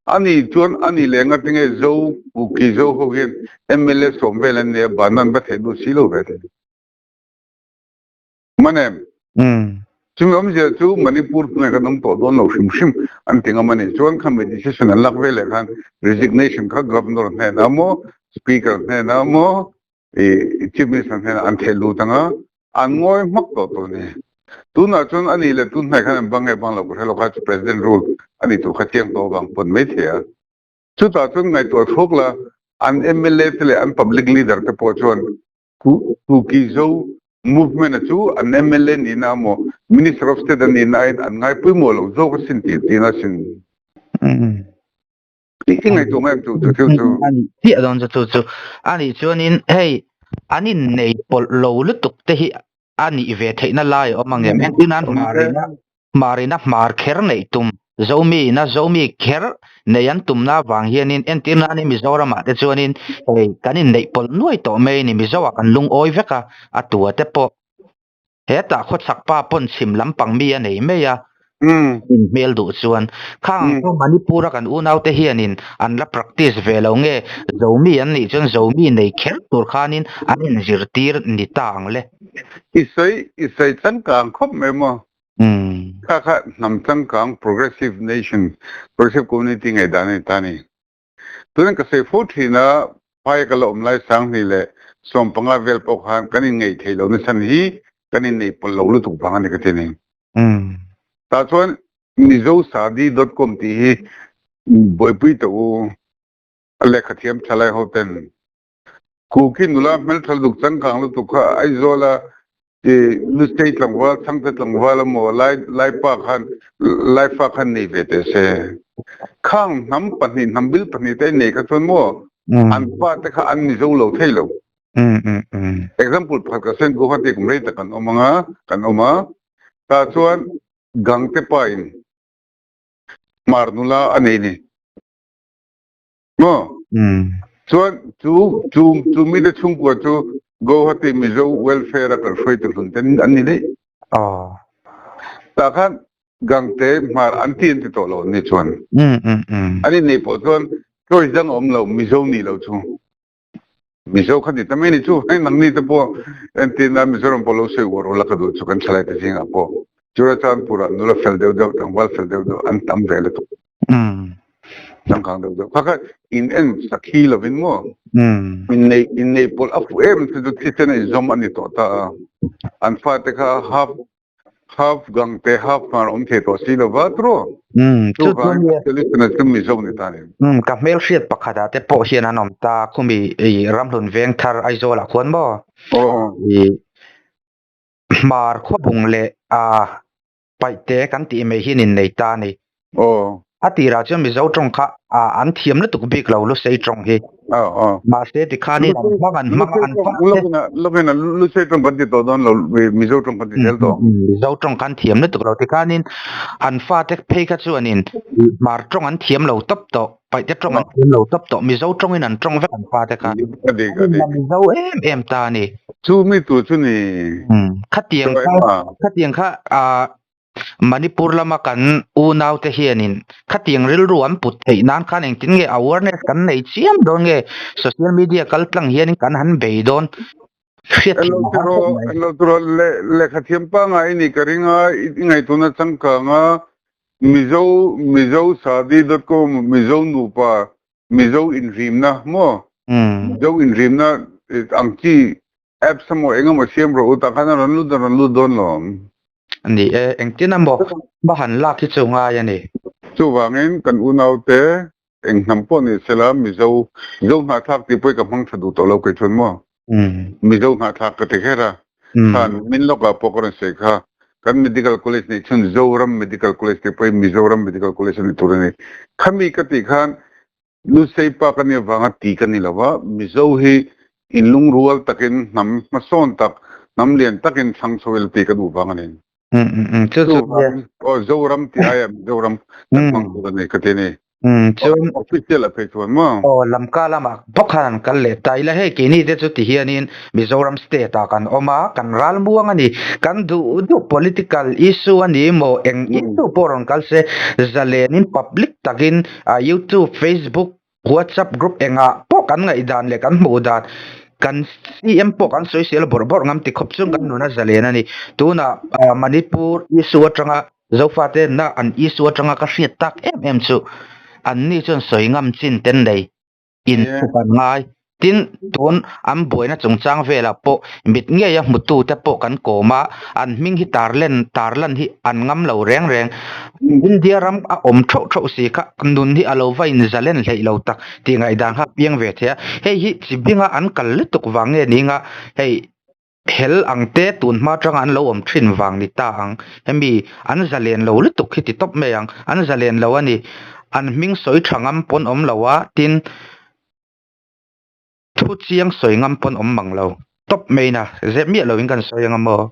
Ani chuan ani leh nga tinge Zo Kuki Zo ho hian mla sawm vel an nia ban an va theih duh si lo ve te. Man em? Chumi awmzia chu Manipur hnuaiah kan awm tawh dawn lo hrim hrim an ti ngam a ni. Chuan khami decision an lak veleh khan resignation kha Governor hnenah maw Speaker hnenah maw i Chief Minister hnenah an theh lut ang a, an ngawi hmak tawh tawh a ni. Tunah chuan a nih leh tun hnaih khan an bang nge bang lo ka hre lo kha chu President rule a nih tur kha chiang tawh avang pawn mai thei a. Chutah chuan ngaihtuah thuak la an mla te leh an public leader te pawh chuan Kuki Zo movement a chu an mla nihna emaw Minister of State a nihna aiin an ngaipawimawh lo zawk asin tih tihna asin. I ngaihtuah mai ang chu chu thil chu. A nih chiah dawn chu chu chu. A nih chuanin hei an innei pawlh lo lutuk te hi a nih ve theihna lai a awm ang em? Entir nan hmarina hmarina hmar kher neih tum Zomi ina Zomi kher nei an tumna avang hianin entir nan Mizoramah te chuanin hei kan inneih pawlh nuai tawh mai ni Mizoah kan lungawi vek a a tua te pawh Hetah khawchhak pa pawn chhim lampang mi a nei mai a, in hmel duh chuan. Khang ang Manipur a kan unaute hianin an la practice ve lo nge, Zomi an nih chuan Zomi nei kher tur khanin an inzirtir ni ta ang le. I sawi i sawi changkang khawp mai maw? Kha kha hnam changkang progressive nation, progressive community ngaihdan a ni ta a ni. Tunin ka sawi fo thin a, phai ka la awm lai 2000 leh 15 vel pawh khan kan inngeih theih lo nachhan hi kan inneih pawlh lo lutuk vang a ni ka ti ni. Tah chuan Mizosadi dot com tih hi buaipui tawh u, a lehkha thiam thalai ho ten Kuki nula hmeltha lutuk changkang lutuk kha Aizawla Lusei tlangval, Chhangte tlangval emaw Laipa khan Laifa khan nei ve teh se. Khang hnam pahnih, hnam bil pahnih te nei kha chuan maw an pa te kha an ni zo lo thei lo. Example pakhat ka sawi Guwahati kum rei tak kan awm anga, kan awm a. Tah chuan Gangte pa in Hmar nula a nei ni. Maw? Chuan chu chu chu mite chhungkua chu Guwahati Mizo Welfare a kan hruaitu hlun ten an ni daih. Aw. Tah khan Gangte Hmar an ti an ti tawh lo an ni chuan. An innei pawh chuan choice dang a awm lo Mizo nih loh chu. Mizo kha ni ta mai ni chu hei nangni te pawh entirna Mizoram pawh lo sawi uar ula ka duh chu kan thalai te zingah pawh Churachandpur ah nula fel deuh deuh tlangval fel deuh deuh an tam ve lutuk. Changkang deuh deuh kha kha in en sakhi lovin maw innei innei pawlh a fuh em chu chu thisen a inzawm a ni tawh ta a an fate kha half half gang te half hmar awm thei tawh si lova tiraw chuvang solution a chu Mizo ni ta ni. Ka hmelhriat pakhat ah te pawh hian an awm ta khumi i Ramhlun Vengthar Aizawl ah khuan maw i hmar khawbung leh a paihte kan tih mai hian innei ta a ni. A tirah chuan Mizo tawng kha an thiam lutuk bik lo Lusei tawng hi. Mahse tikhanin an hmang an hmang an hmang te. Lovin a Lusei tawng kan ti tawh dawn lo Mizo tawng kan ti zel tawh. Mizo tawng kha an thiam lutuk lo tikhanin an fate phei kha chuanin Hmar tawng an thiam lo tawp tawh, Paihte tawng an thiam lo tawp tawh, Mizo tawngin an tawng vek an fate kha. A dik a dik. Mizo em em ta a ni. Chu mi tur chu ni. Khatiang kha khatiang kha Manipur lama kan unaute hianin khatiang rilru an put theih nan khan engtin nge awareness kan nei chiam dawn nge social media kal tlang hianin kan han bei dawn hriat Hello thiam a har tiraw khawp mai. hello tiraw le lehkha thiam pangai i nih ka ring a i ngaihtuahna changkang a Mizo Mizo Sadi dot com Mizo nupa Mizo inhlimna maw Mizo inhlimna ang chi Apps emaw eng emaw siam rawh u tah khan a rawn lut a rawn lut dawn lo ang. Ni e, engtin emaw hma han lak hi chu ngai a ni. Chuvangin kan unaute eng hnam pawh ni sela Mizo, Zo hnahthlak tih pawh hi ka hmang tha duh tawh lo kei chuan maw? Mizo hnahthlak ka ti kher a, khan min lawkah pawh ka rawn sawi kha, kan Medical College neih chhun Zoram Medical College tih pawh hi Mizoram Medical College a ni tur a ni. Khami ka tih khan Lusei pa ka nih avanga ti ka ni lo va, Mizo hi inlungrual takin hnam hmasawn tak, hnam lian takin thlang chho ila ti ka duh vang a ni. Chuvangin aw Zoram tih aiah Mizoram kan hmang tur a ni ka ti a ni. Chuan Official a phei chuan maw? Aw Lamka lamah bawk khan an kal leh ta ila hei keini te chu ti hianin Mizoram state ah kan awm a, kan ralmuang a ni. Kan duh duh political issue a ni maw eng issue pawh rawn kal se zalenin public takin A YouTube, Facebook, WhatsApp group engah pawh kan ngaihdan leh kan hmuh dan kan CM pawh kan sawisel bawrh bawrh ngam ti khawp chung kan nuna zalen a ni. Tunah Manipur issue atanga Zofate na an issue atanga ka hriat tak em em chu anni chuan sawi ngam chin ten nei in thup an ngai. Tin, tun an buaina chungchang velah pawh mit ngeia hmutute pawh kan kawm a, an hming hi tarlen tarlan hi an ngam lo reng reng. India ram a awm theuh theuh si kha nun hi a lo va inzalen hleih lo tak tih ngaihdan kha a piang ve thei a. Hei hi chi binga an kal lutuk vang nge ni nga hei hel ang te tun hma atanga an lo awm thin vang ni ta ang. Hemi an zalen lo lutuk hi ti tawp mai ang. An zalen lo a ni. An hming sawi tha ngam pawn awm lo a, tin, Thu chiang sawi ngam pawn awm mang lo. Tawp mai na, zep miah loin kan sawi anga maw?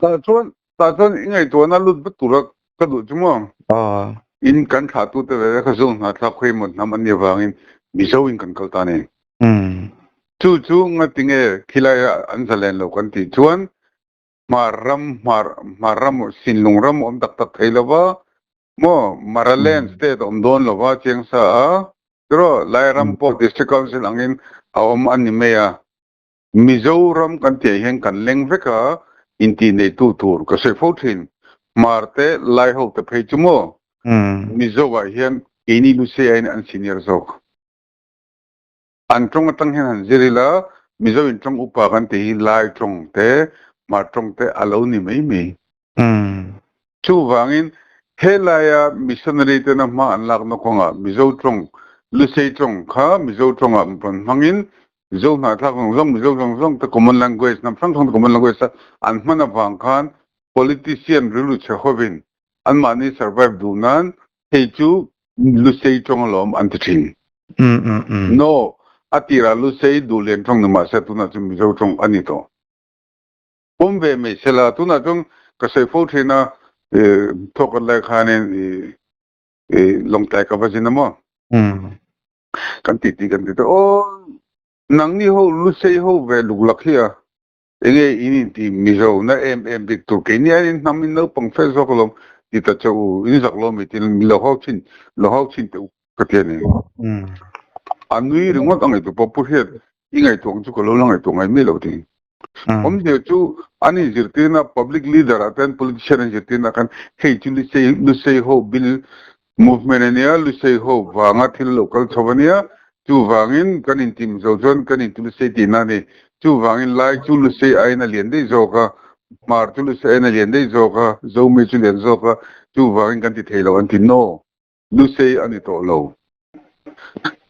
Tah chuan, tah chuan i ngaihtuahna lut vat tura ka duh chu maw? Aw. In kan thlahtute ve ve kha zawng hna thlak khawi emaw hnam an nih avangin Mizo in kan kal ta a ni. Chu chu ngatinge khilai an zalen lo kan tih chuan Hmar ram, Hmar, Hmar ram, Sinlung ram awm tak tak thei lova maw Maraland state a awm dawn lova Chiangsa a tiraw Lairam pawh District Council angin a awm a ni mai a. Mizoram kan tih ah hian kan leng vek a, intih neitu tur ka sawi fo thin. Hmar te Lai ho te phei chu maw Mizo ah hian keini Lusei aiin an senior zawk. An tawng atang hian han zir ila, Mizo in tawng upa kan tih hi Lai tawng te, Hmar tawng te a lo ni mai mai. Chuvangin helaia missionary tena hma an lakna kawngah Mizo tawng, Lusei tawng kha Mizo tawngah rawn hmangin Mizo hnahthlak zawng zawng, Mizo zawng zawng te common language, hnam hrang hrang te common language a an hman avang khan politician rilru chhe hovin anmahni survive duh nan hei chu Lusei tawng alawm an ti thin. No, a tirah Lusei duhlian tawng ni mahse tunah chuan Mizo tawng a ni tawh. Pawm ve mai sela, tunah chuan ka sawi fo thin a, thawk kan lai khanin Lawngtlai ka va zin a maw? Kan ti ti kan ti ta, aw nangni ho Lusei ho ve luklak hi a, enge in inti Mizo na em em bik tur keini aiin hnam in naupang fel zawk alawm. Ti ta che u, in zak lo mi tiin min lo hau chhin, lo hau chhin teh u ka ti a ni. A nui ringawt a ngaihtuah pawh Pu Hriat, i ngaihtuah ang chu ka lo la ngaihtuah ngai miah lo ti. Awmzia chu an inzirtirna public leader ah ten politician an inzirtirna khan hei chu Lusei Lusei ho bill movement a nia, Lusei ho vanga thil lo kal chho a nia, chuvangin kan intim zo chuan kan inti Lusei tihna a ni. Chuvangin Lai chu Lusei aiin a lian daih zawk a, Hmar chu Lusei aiin a lian daih zawk a, Zomi chu lian zawk a, chuvangin kan ti thei lo an ti. No! Lusei a ni tawh lo.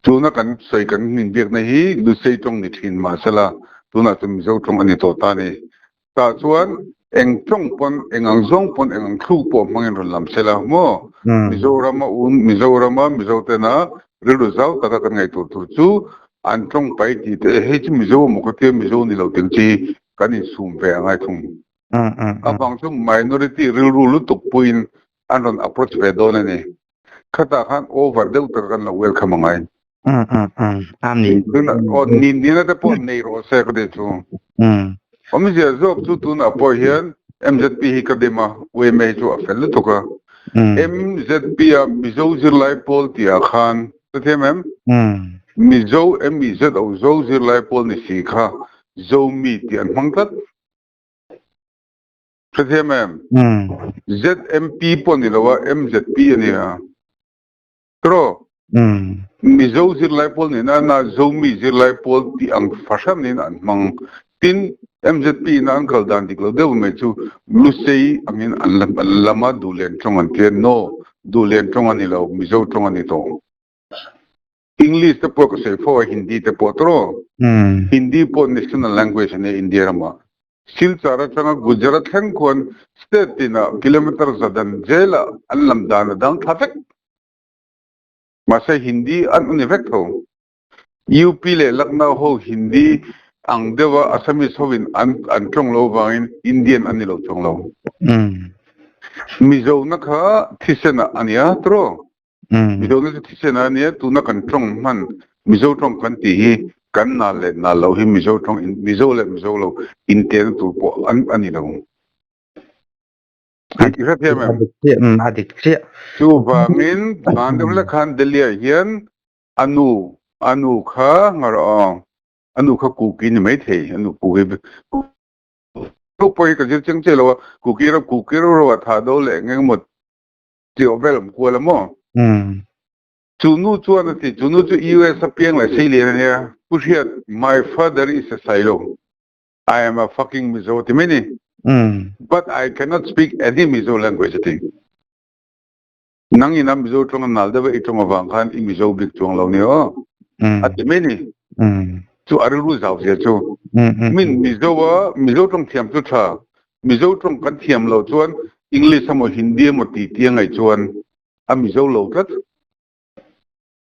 Tuna kan sawi kan inbiakna hi Lusei tawng ni thin mahsela tunah chuan Mizo tawng a ni tawh ta a ni. Tah chuan eng tawng pawn, eng ang zawng pawn, eng ang thluk pawh hmangin rawn lam sela maw? Mizorama un, Mizorama Mizotena rilru zau taka kan ngaihtuah tur chu an tawng pai tih te, hei chu Mizo emaw ka tia Mizo ni lo teng chi kan insum ve a ngai thung. Avang chu minority rilru lutuk puiin an rawn approach ve dawn a ni. Khatah khan over deuh taka kan lo welcome a ngai. Tuna aw nin nina te pawh nei rawh se ka ti chu. Awmzia zawk chu tunah pawh hian MZP hi ka dim a, UMA hi chu a fel lutuk a. MZP a Mizo zirlai pawl tihah khan ka thiam em? Mizo M-I-Z-O Zo zirlai pawl ni si kha Zomi tih an hmang tlat. Hrethiam em? ZMP pawh ni lo a, MZP a nia. Tiraw? Mizo zirlai pawl nena na Zomi zirlai pawl tih ang fahranin an hmang. Tin, MZP ina an kal dan dik lo deuh mai chu Lusei angin an lam a, Duhlian tawng an tia. No, Duhlian tawng a ni lo, Mizo tawng a ni tawh. English te pawh ka sawi fo a, Hindi te pawh tiraw? Hindi pawh national language a nia India ramah. Silchar atanga Gujarat thleng khuan state tinah kilometer za dan zelah an lam dan a dang thla vek. Mahse Hindi an ni vek tho. UP leh Lucknow ho Hindi ang deuha Assamese hovin an an tawng lo vangin Indian an ni lo chuang lo. Mizo na kha thisen ah a nia tiraw? Mizo na chu thisen ah a nia tuna kan tawng hman Mizo tawng kan tih hi kan nal leh nal loh hi Mizo tawng Mizo leh Mizo lo intehna tur pawh an a ni lo. I hrethiam em? A dik chiah. Chuvangin hlan deuh hlek khan Delhi ah hian a nu a nu kha ngar aw a nu kha Kuki ni maithei a nu Kuki tu pawh hi ka zir chiang chiah lo a Kuki ram Kuki ro ro ah thah do leh eng emaw tih awh vel awm kual a maw? Chu nu chuan a ti chu nu chu US a piang leh seilian a nia Pu Hriat my father is a Sailo I am a fucking Mizo ti mai ni. But I cannot speak any Mizo language a ti. Nang ina Mizo tawng a nal deuh a i tawng avang khan i Mizo bik chuang lo ni aw a ti mai ni. Chu a rilru zau zia chu. Min Mizo a Mizo tawng thiam chu tha. Mizo tawng kan thiam lo chuan English emaw Hindi emaw ti ti a ngaih chuan a Mizo lo tlat.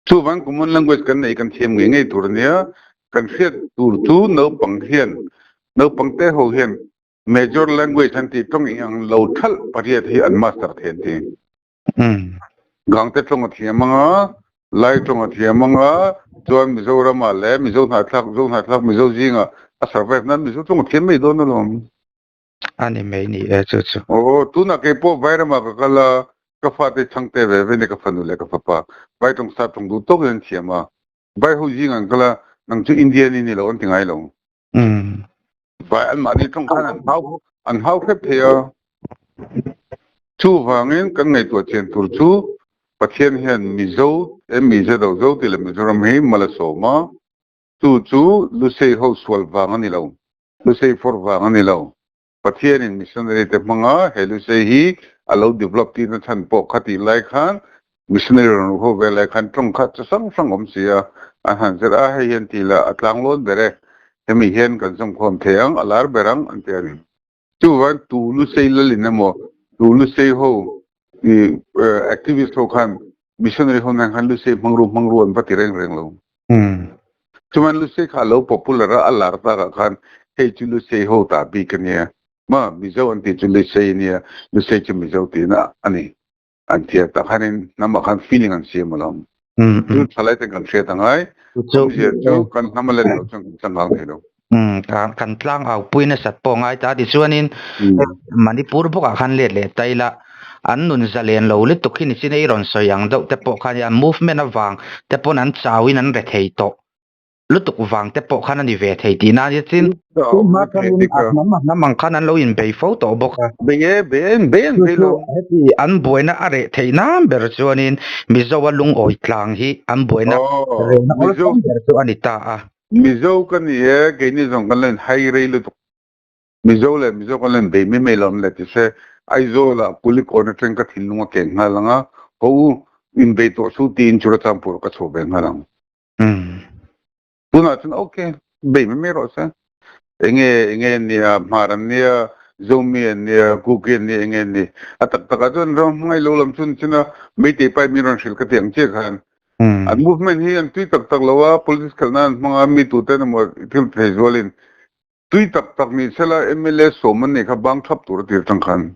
Chuvang common language kan nei kan thiam ngei ngei tur a nia, kan hriat tur chu naupang hian naupang te ho hian major language an tih tawng eng ang lo thalh pariat hi an master thei an ti. Gangte tawng a thiam ang a, Lai tawng a thiam ang a, chuan Mizoramah leh Mizo hnahthlak Zo hnahthlak Mizo zingah a survive nan Mizo tawng a thiam mai dawn alawm. A ni mai ni e chu chu. Aw, tunah kei pawh Vairamah ka kal a, ka fate chhangte ve ve nia ka fanu leh ka fapa Vai tawng sap tawng duh tawkin an thiam a. Vai ho zing an kal a, nang chu Indian i ni lo an ti ngai lo. Vai anmahni tawng khan an hau an hau hrep thei a. Chuvangin kan ngaihtuah chian tur chu Pathian hian Mizo, M-I-Z-O, Zo tih leh Mizoram hi mal a sawm a, chu chu Lusei ho sual vang a ni lo. Lusei fawrh vang a ni lo. Pathianin missionary te hmanga he Lusei hi a lo develop tihna chhan pawh kha tih lai khan missionary rawn ruh ho ve lai khan tawng kha chi hrang hrang awm si a, an han zir a, hei hian ti la a tlang lawn ber e, hemi hian kan zawmkhawm thei ang, a lar ber ang an ti a ni. Chuvang tu Lusei lalin emaw, tu Lusei ho i activist ho khan missionary ho nen khan Lusei hmang ru hmang ru an va ti reng reng lo. Chuan Lusei kha a lo popular a, a lar takah khan hei chu Lusei ho ta bik a nia, ma Mizo an tih chu Lusei a nia, Lusei chu Mizo tihna a ni. An thiam tak khanin hnamah khan feeling an siam alawm. Chu thalai ten kan hriat angai, awmzia chu kan hnam a let loh chuan kan changkang thei lo. Kan tlang au pui nasat pawh ngai ta tichuanin Manipur bawkah khan let leh ta ila. an nun zalen lo lutuk hi nichin a i rawn sawi ang deuh te pawh khan an movement avang te pawn an chau in an re thei tawh lutuk vang te pawh khan a ni ve thei tihna a nia chin tunhma khanin a hnam a hnam ang khan an lo inbei fo tawh bawk a. Bei e, bei e, bei an bei lo. Heti an buaina a reh theih nan ber chuanin Mizo a lungawi tlang hi an buaina rehna awlsam ber chu a ni ta a. Mizo ka ni e, keini zawng kan la inhai rei lutuk. Mizo leh Mizo kan la inbei mai mai lo an le ti se, Aizawl-ah Kulikawn atang ka thinlung a keng nghal ang a, haw u, inbei tawh suh tiin Churachandpur ka chhuah ve nghal ang. Tunah chuan ok, bei mai mai rawh se. Enge enge an nia, Hmar an nia, Zomi an nia, Kuki an nia, enge an ni. A tak takah chuan ram hmangaih lo lam chun chin a, Meitei pai min rawn hrilh ka ti ang chiah khan. An movement hi an tui tak tak lo a, politics khalh nan an hmang a, mi tute emaw thil thei zualin tui tak tak ni sela mla sawm an neih kha bang thap tur a tir tang khan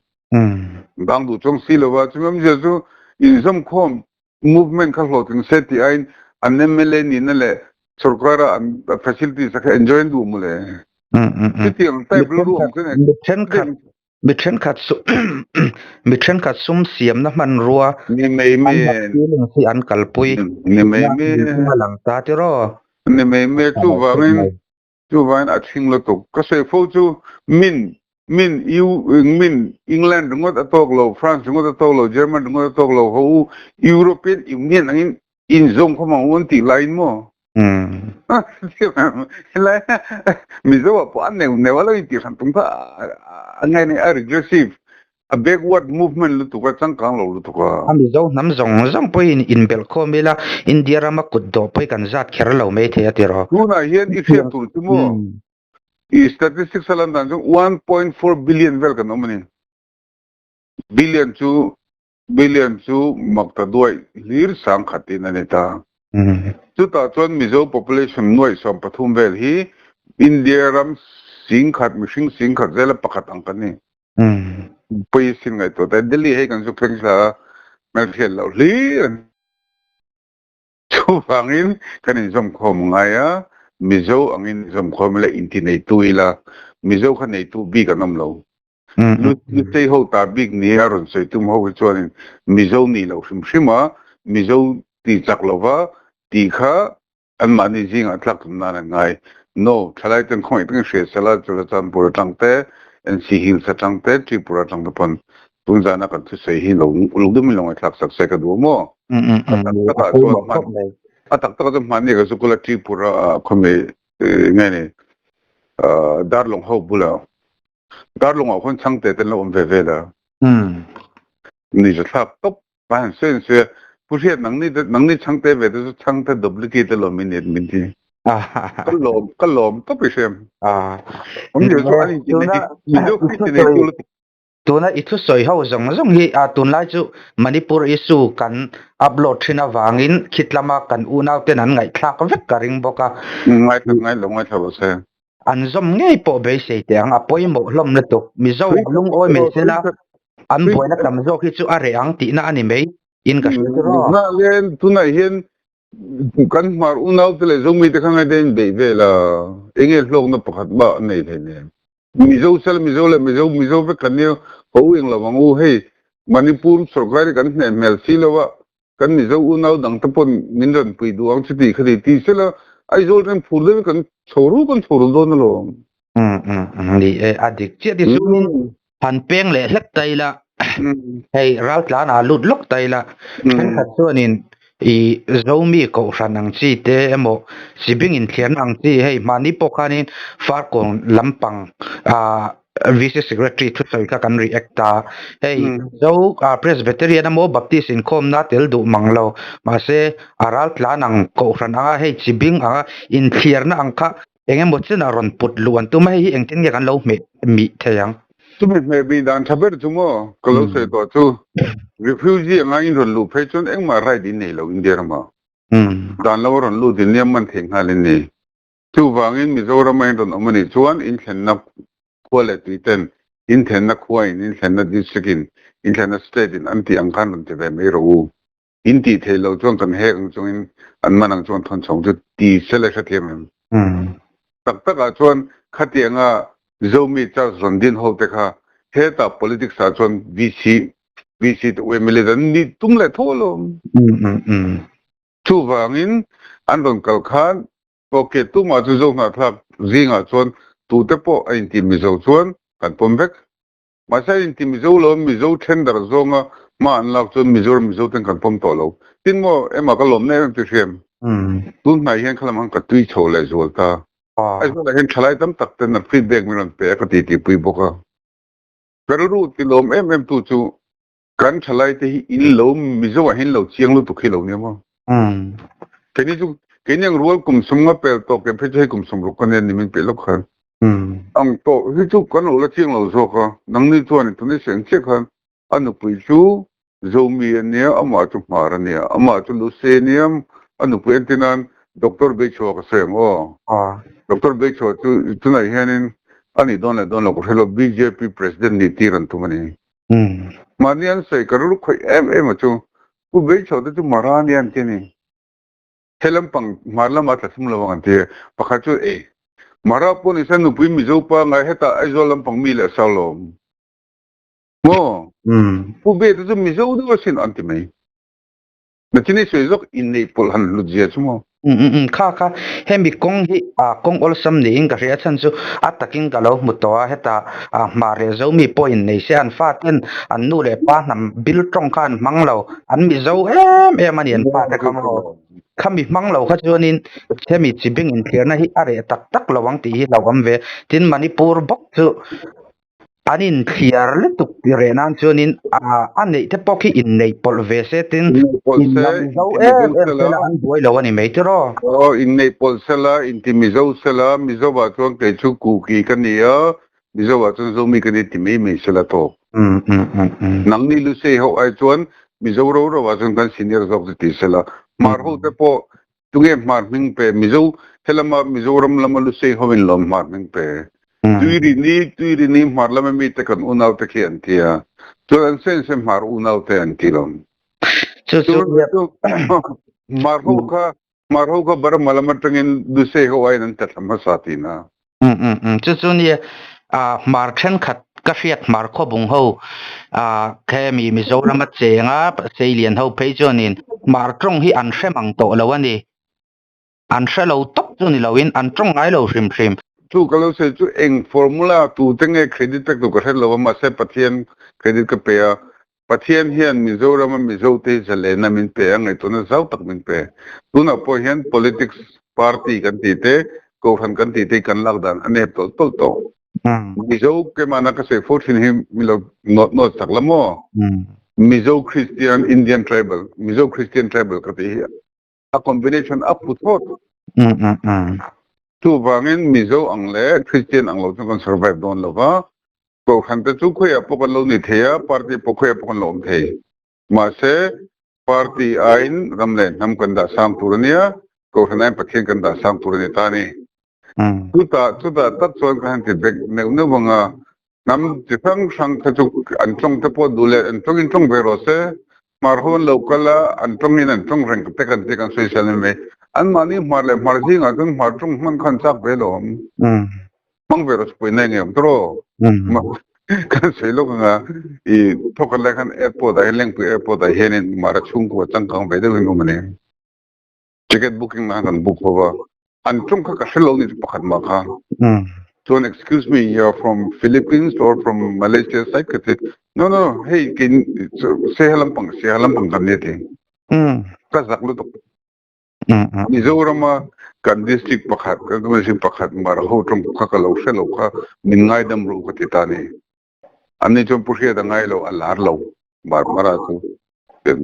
bang duh chuang si lova chumi awmzia chu inzawmkhawm movement kha hlawhtling se tih aiin an mla nihna leh sorkara an facilities a kha enjoy an duh maw le chutiang type rilru awm chu mi thenkhat mi thenkhat su mi thenkhat sum siamna hmanrua ni mai mai feeling hi an kalpui ni mai mai lang ta tiraw ni mai mai chuvangin Chuvangin a chhing lutuk. Ka sawi fo chu min, min, EU, min, England ringawt a tawk lo, France ringawt a tawk lo, German ringawt a tawk lo, ho u European Union angin inzawm khawm ang u an tih laiin maw? Helai Mizo ah pawh a neu neu a lo intih hran tum kha a ngai nei a regressive A backward movement lutuk a, changkang lo lutuk a. A Mizo hnam zawng zawng pawhin inbelh khawm ila, India rama kut dawh pawh hi kan zat kher lo mai thei a ti rawh. Tunah hian i hriat tur chu maw, i statistics a lan dan chu 1.4 billion vel kan awm a ni. Billion chu billion chu makta duaih hlir sang khatin a ni ta. Chutah chuan Mizo population nuaih 13 vel hi India ram singkhat mihring singkhat zela pakhat ang kan ni. Pui sin ngaihtuah te Delhi hei kan zuk thleng thla a hmelhriat loh hlir an chuvangin kan inzawmkhawm ngai a Mizo angin inzawmkhawm ila inti neitu ila Mizo kha neitu bik an awm lo Lusei ho ta bik ni a rawn sawi tum ho hi chuanin Mizo nih loh hrim hrim a Mizo tih chak lova tih kha Anmahni zingah tlak tum nan an ngai. No, thalai ten khawngaih takin hria sela, Churachandpur atang te, NC Hills atang te, Tripura atang te pawn tun zana kan thusawi hi lo uluk dumin lo ngaihthlak sak se ka duh maw? A tak takah chuan hman a tak takah chuan hmanni ka zukula Tripura ah khawmi nge ni Darlawng ho bula Darlawng ah khuan changte ten lo awm ve vel a. Ni zathlak tawp Pa han sawi an sawi a, Pu Hriat nangni te nangni chhangte ve te chu chhangte duplicate alawm min ni min ti. Ka lawm ka lawm tawp i hriam. Awmzia chu an inti nei Mizo khi ti nei tu lutuk. Tuna i thusawi ho zawng zawng hi a tunlai chu Manipur issue kan upload thin avangin khitlama kan unau ten an ngaihthlak vek ka ring bawk a. Ngaithla ngai lo ngaithla rawh se. An zawm ngei pawh beisei teh ang, a pawimawh hlawm lutuk. Mizo lungawi mai sela an buaina tam zawk hi chu a reh ang tihna a ni mai in ka hria chu raw. Tunah hian tunah hian kan hmar unau te leh Zomi te kha ngaite in beih vel a, enge hlawkna pakhat mah an nei hleinem. Mizo sela Mizo leh Mizo Mizo vek kan nia, ho eng lo ang u hei Manipur sorkar hi kan hneh hmel si lo a, Kan Mizo unau dang te pawn min rawn pui duh ang chuti kha ti ti sela Aizawl ram phur deuhin kan chho ru kan chho ru dawn alawm. Ni e, a dik chiah ti chungin han peng leh hlek ta ila, hei raltlan ah lut lawk ta ila, thenkhat chuanin i Zomi kohhran ang chi te emaw Sibing inthliarna ang chi hei mahni pawh khanin Farkawn lampang ah VC Secretary thusawi kha kan react a, hei Zo Presbyterian emaw Baptist inkhawmna tel duh mang lo, mahse a ral tlan ang kohhran anga hei chi bing anga inthliarna ang kha eng emaw chenah rawn put luh an tum a, hei hi engtin nge kan lo hmeh mih thei ang? Chumi hmeh mih dan tha ber chu maw ka lo sawi tawh chu refugee anga in rawn luh phei chuan engmah right in nei lo India ramah dan lo a rawn lut in nia man thei nghal in ni. Chuvangin Mizoram a inrawn awm a nih chuan inthlenna khua leh tui ten inthlenna khua in, inthlenna district in, inthlenna state in an tih ang khan rawn ti ve mai rawh u. In tih theih loh chuan kan hek ang chungin an man ang chuan thawn chhawng chu ti se le hrethiam em? Tak takah chuan khatianga Zomi Church rawn din ho te kha hetah politics ah chuan VC. VC te u MLA te an nih tum leh tho alawm. Chuvangin an rawn kal khan ok tumah chu Zo hnahthlak zingah chuan tute pawh a inti Mizo chuan kan pawm vek. Mahse a inti Mizo lo Mizo tender zawnga hma an lak chuan Mizoram Mizo ten kan pawm tawh lo. Tin maw ema ka lawmna em em chu hriam. Tun hnai hian khalam han ka tui chho leh zual ta. Aizawl ah hian thalai tam tak ten a feedback min rawn pe a ka titi pui bawk a. Ka rilru ti lawm em em tu chu kan thalai te hi in lo Mizo ah hian lo chiang lutuk hi lo nia maw. Keini chu keini ang rual kum sum nga pel tawh ke phei chu hei kum 60 ka nia ni min peih lawk khan. Ang tawh hi chu kan lo la chiang lo zawk a, nangni chuan tun i seng chiah khan a nupui chu Zomi a nia, amah chu Hmar a nia, amah chu Lusei a nia, a nupui entir nan Doctor Beichhua ka sawi ang aw. Doctor Beichhua chu tunah hianin a nih dawn leh dawn lo ka hre lo, bjp President nih tir an tum a ni. Mahni an sawi ka rilru khawih em em a chu, Pu Beichhua te chu Mara a nia an ti a ni. He lampang hmar lamah tla thum lo ang an ti. Pakhat chu ei, Mara pawh ni se nupui Mizo pa ngai hetah Aizawl lampang mi leh a sau lo. Maw? Pu Be te chu Mizo deuh asin an ti mai. Nachin i sawi zawk inneih pawlh han hlut zia chu maw? Kha kha hemi kawng hi kawng awlsam niin ka hria chhan chu a takin ka lo hmu tawh a, heta hmar leh Zomi pawh innei se an faten an nu leh pa hnam bil tawng kha an hmang lo, an Mizo em em a ni an fate kha maw? Khami hmang lo kha chuanin hemi chibing inthliarna hi a reh tak tak lo ang tih hi hlauhawm ve. Tin Manipur bawk chu An inthliar lutuk tih reh nan chuanin a neih te pawh khi inneih pawlh ve se tin inla Mizo em em sela an buai lo a ni mai tiraw? Aw inneih pawlh sela, inti Mizo sela, Mizo-ah chuan kei chu Kuki ka ni a, Mizo-ah chuan Zomi ka ni ti mai mai sela tawk. Nangni Lusei ho ai chuan Mizo ro ro ah chuan kan senior zawk chu ti sela. Hmar ho te pawh Tunge hmar hming pe? Mizo, helama Mizoram lama Lusei hovin lawm hmar hming pe. Tuirini, Tuirini hmar lama mite kan unaute khi an ti a. Chuan an sen se hmar unaute an ti lo. Chu chu Hmar ho kha, hmar ho kha Burma lam atangin Lusei ho aiin an tla thla hmasa tina. Chu chu nia hmar thenkhat ka hriat hmar khawbung ho khemi Mizoram a cheng a Seilian ho phei chuanin hmar tawng hi an hre mang tawh lo a ni. An hre lo tawp chu ni loin an tawng ngai lo hrim hrim. Chu ka lo sawi chu eng formula tute nge credit pek tur ka hre lo a mahse Pathian credit ka pe a Pathian hian Mizorama Mizote hi zalena min pe a, ngaihtuahna zau tak min pe. Tunah pawh hian politics party kan tih te, kohhran kan tih te hi kan lak dan a nep tawlh tawlh tawh. Mizo keimahna ka sawi fo thin hi mi lo nawt nawt sak la maw? Mizo Christian Indian Tribal, Mizo Christian Tribal ka tih hi a combination a phu thawt. Chuvangin Mizo ang leh Christian ang lo chuan kan survive dawn lo va, Kohhran te chu khawiah pawh kan lo ni thei a, party pawh khawiah pawh kan lo awm thei. Mahse, party aiin ram leh hnam kan dah sang tur a nia, Kohhran aiin Pathian kan dah sang tur a ni ta a ni. Chutah, chutah tak chuan ka han ti bek neuh neuh ang a, hnam chi hrang hrang kha chu an tawng te pawh duh leh an tawngin tawng ve rawh se, Hmar ho an lo kal a, an tawngin an tawng reng te kan ti kan sawi sel mai. Anmahni hmar leh hmar zingah chuan hmar tawng hman kha an chak ve lo ang. Hmang ve rawh chu pawina eng awm tawh kan sawi lawk anga i thawk lai khan airport ah hian Lengpui airport ah hianin Mara chhungkua changkang ve deuhin awm a ni. Ticket booking na kan book ho va an tawng kha ka hre lo ni chu pakhat mah kha. Chuan excuse me you are from Philippines or from Malaysia side ka ti no no hei kein Saiha lampang Saiha lampang kan ni a ti. Ka zak lutuk. Mizorama kan district pakhat kan district pakhat mar ho tawng kha ka lo hre lo kha min ngaidam ru ka ti ta ni. Anni chuan Pu Hriat a ngai lo a lar lo mar mara chu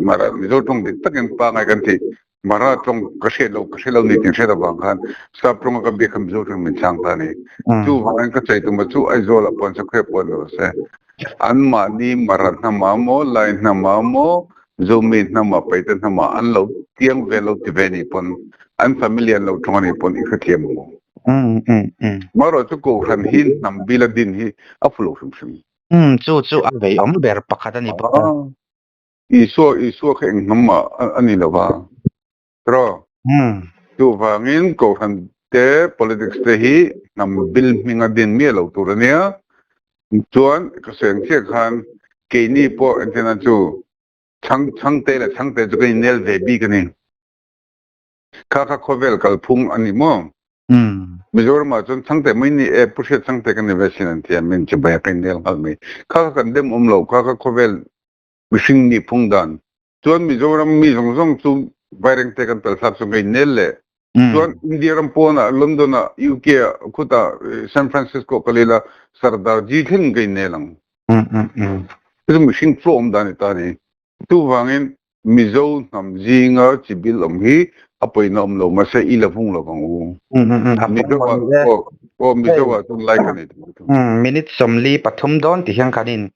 mara Mizo tawng dik takin pa ngai kan ti mara tawng ka hriat lo ka hre lo ni tin hriat avang khan sap tawng a ka biak kha Mizo tawng min chhang ta ni. Chu vangin ka chei tum a chu Aizawl ah pawn se khawi pawn lo se an mahni mara hnama maw lai hnama maw Zomi hnama Paite hnama an lo tiang ve lo ti ve ni pawn an family an lo tawng a ni pawn i hrethiam ang u. Marawh chu Kohhran hi hnam bila din hi a fu lo hrim hrim. Chu chu a vei awm ber pakhat a ni bawk a. Isua Isua kha eng hnam mah a ni lo va. Tiraw? Chuvangin Kohhran te politics te hi hnam bil hminga din miah lo tur a nia. Chuan ka sawi ang chiah khan. Keini pawh entirna chu chhang chhangte leh chhangte chu kan innel ve bik a ni. Kha kha khawvel kalphung a ni maw? Mizoramah chuan chhangte mai ni e, Pu Hriat chhangte ka ni ve sin an ti a, min chibai a ka innel nghal mai. Kha kha kan dem awm lo, kha kha khawvel mihring nih phung dan. Chuan Mizoram mi zawng zawng chu Vairengte kan pel thlak chu ka innel leh. Chuan India ram pawnah London ah UK ah khutah San Francisco kal ila Sardar ji thleng ka innel ang. Chu mihring flow awm dan ni ta ni. Chuvangin Mizo hnam zinga chi bil awm hi a pawina awm lo mahse i la vung lo vang u. Mizo ah aw Mizo ah chuan lai ka nei tawh lutuk. Minute 43 dawn ti hian kan in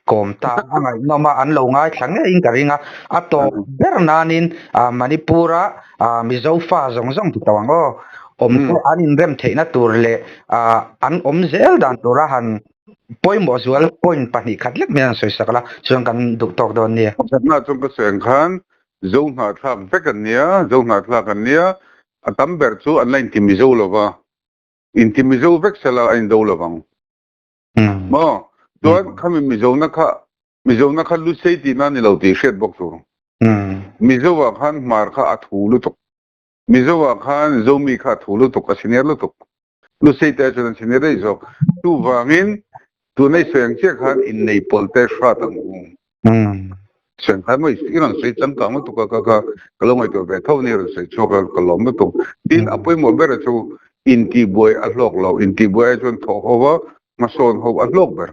kawm ta a ngaihnawm a an lo ngaithla ngeiin ka ring a, a tawp ber nanin Manipur a Mizo fa zawng zawng ti tawh ang aw, awm te an inrem theihna tur leh an awm zel dan tura han pawimawh zual point 2 khat lek mai an sawi sak la chuan kan duh tawk dawn nia. Pakhatna chuan ka sawi ang khan Zo hnahthlak vek an nia, Zo hnahthlak an nia, a tam ber chu an la inti Mizo lova, inti Mizo vek sela a indo lovang. Maw? Chuan khami Mizona kha Mizona kha Lusei tihna a ni lo tih hriat bawk tur. Mizoah khan Hmar kha a thu lutuk. Mizoah khan Zomi kha a thu lutuk, a senior lutuk. Lusei te chuan an senior daih zawk. Chuvangin tuna i sawi ang chiah khan innei pawlh te hrat ang u. Sawi ang khan maw i rawn sawi changkang lutuk a ka ka ka lo ngaihtuah ve tho a ni rawn sawi chhuak a ka lawm lutuk. Tin a pawimawh ber chu intihbuai a hlawk lo, intihbuai ai chuan thawh ho a hmasawn ho a hlawk ber.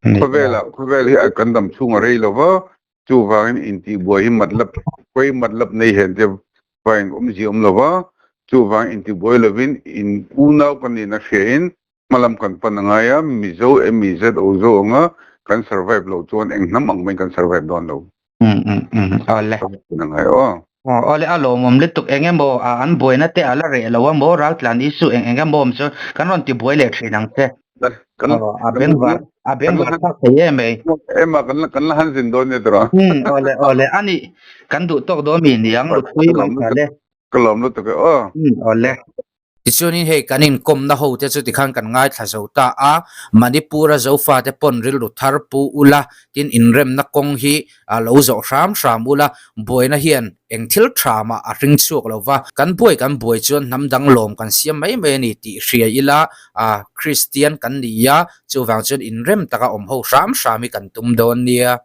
Khawvelah khawvel hi kan dam chhung a rei lo va, chuvangin intihbuai hi matlap pawi matlap nei hen te vain awmzia awm lo va, chuvang intihbuai lovin in unau kan nihna hriain hmalam kan pan a ngai a, Mizo MIZO zo anga kan survive loh chuan eng hnam ang maiin kan survive dawn lo. Awle. A ngai aw. Awle a lawmawm lutuk eng emaw an buaina te a la reh lo a maw raltlan issue eng eng emaw awm chu kan rawn ti buai leh thin ang che. A bengvar a bengvar thlak thei em mai. Ema kan la kan la han zin dawn nia tawh. Awle awle ani kan duh tawk dawn mi niang lutpui mai tha le. Ka lawm lutuk e aw. Awle. Tichuanin hei kan inkawmna ho te chu tikhan kan ngaithla zo ta a, Manipur-a Zofate pawn rilru thar pu ula, tin inremna kawng hi a lo zawh hram hram ula, buaina hian eng thil tha mah a hring chhuak lo va, kan buai kan buai chuan hnam dang lawm kan siam mai mai a ni tih hria ila, Kristian kan ni a, chuvang chuan inrem taka awm ho hram hram hi kan tum dawn nia.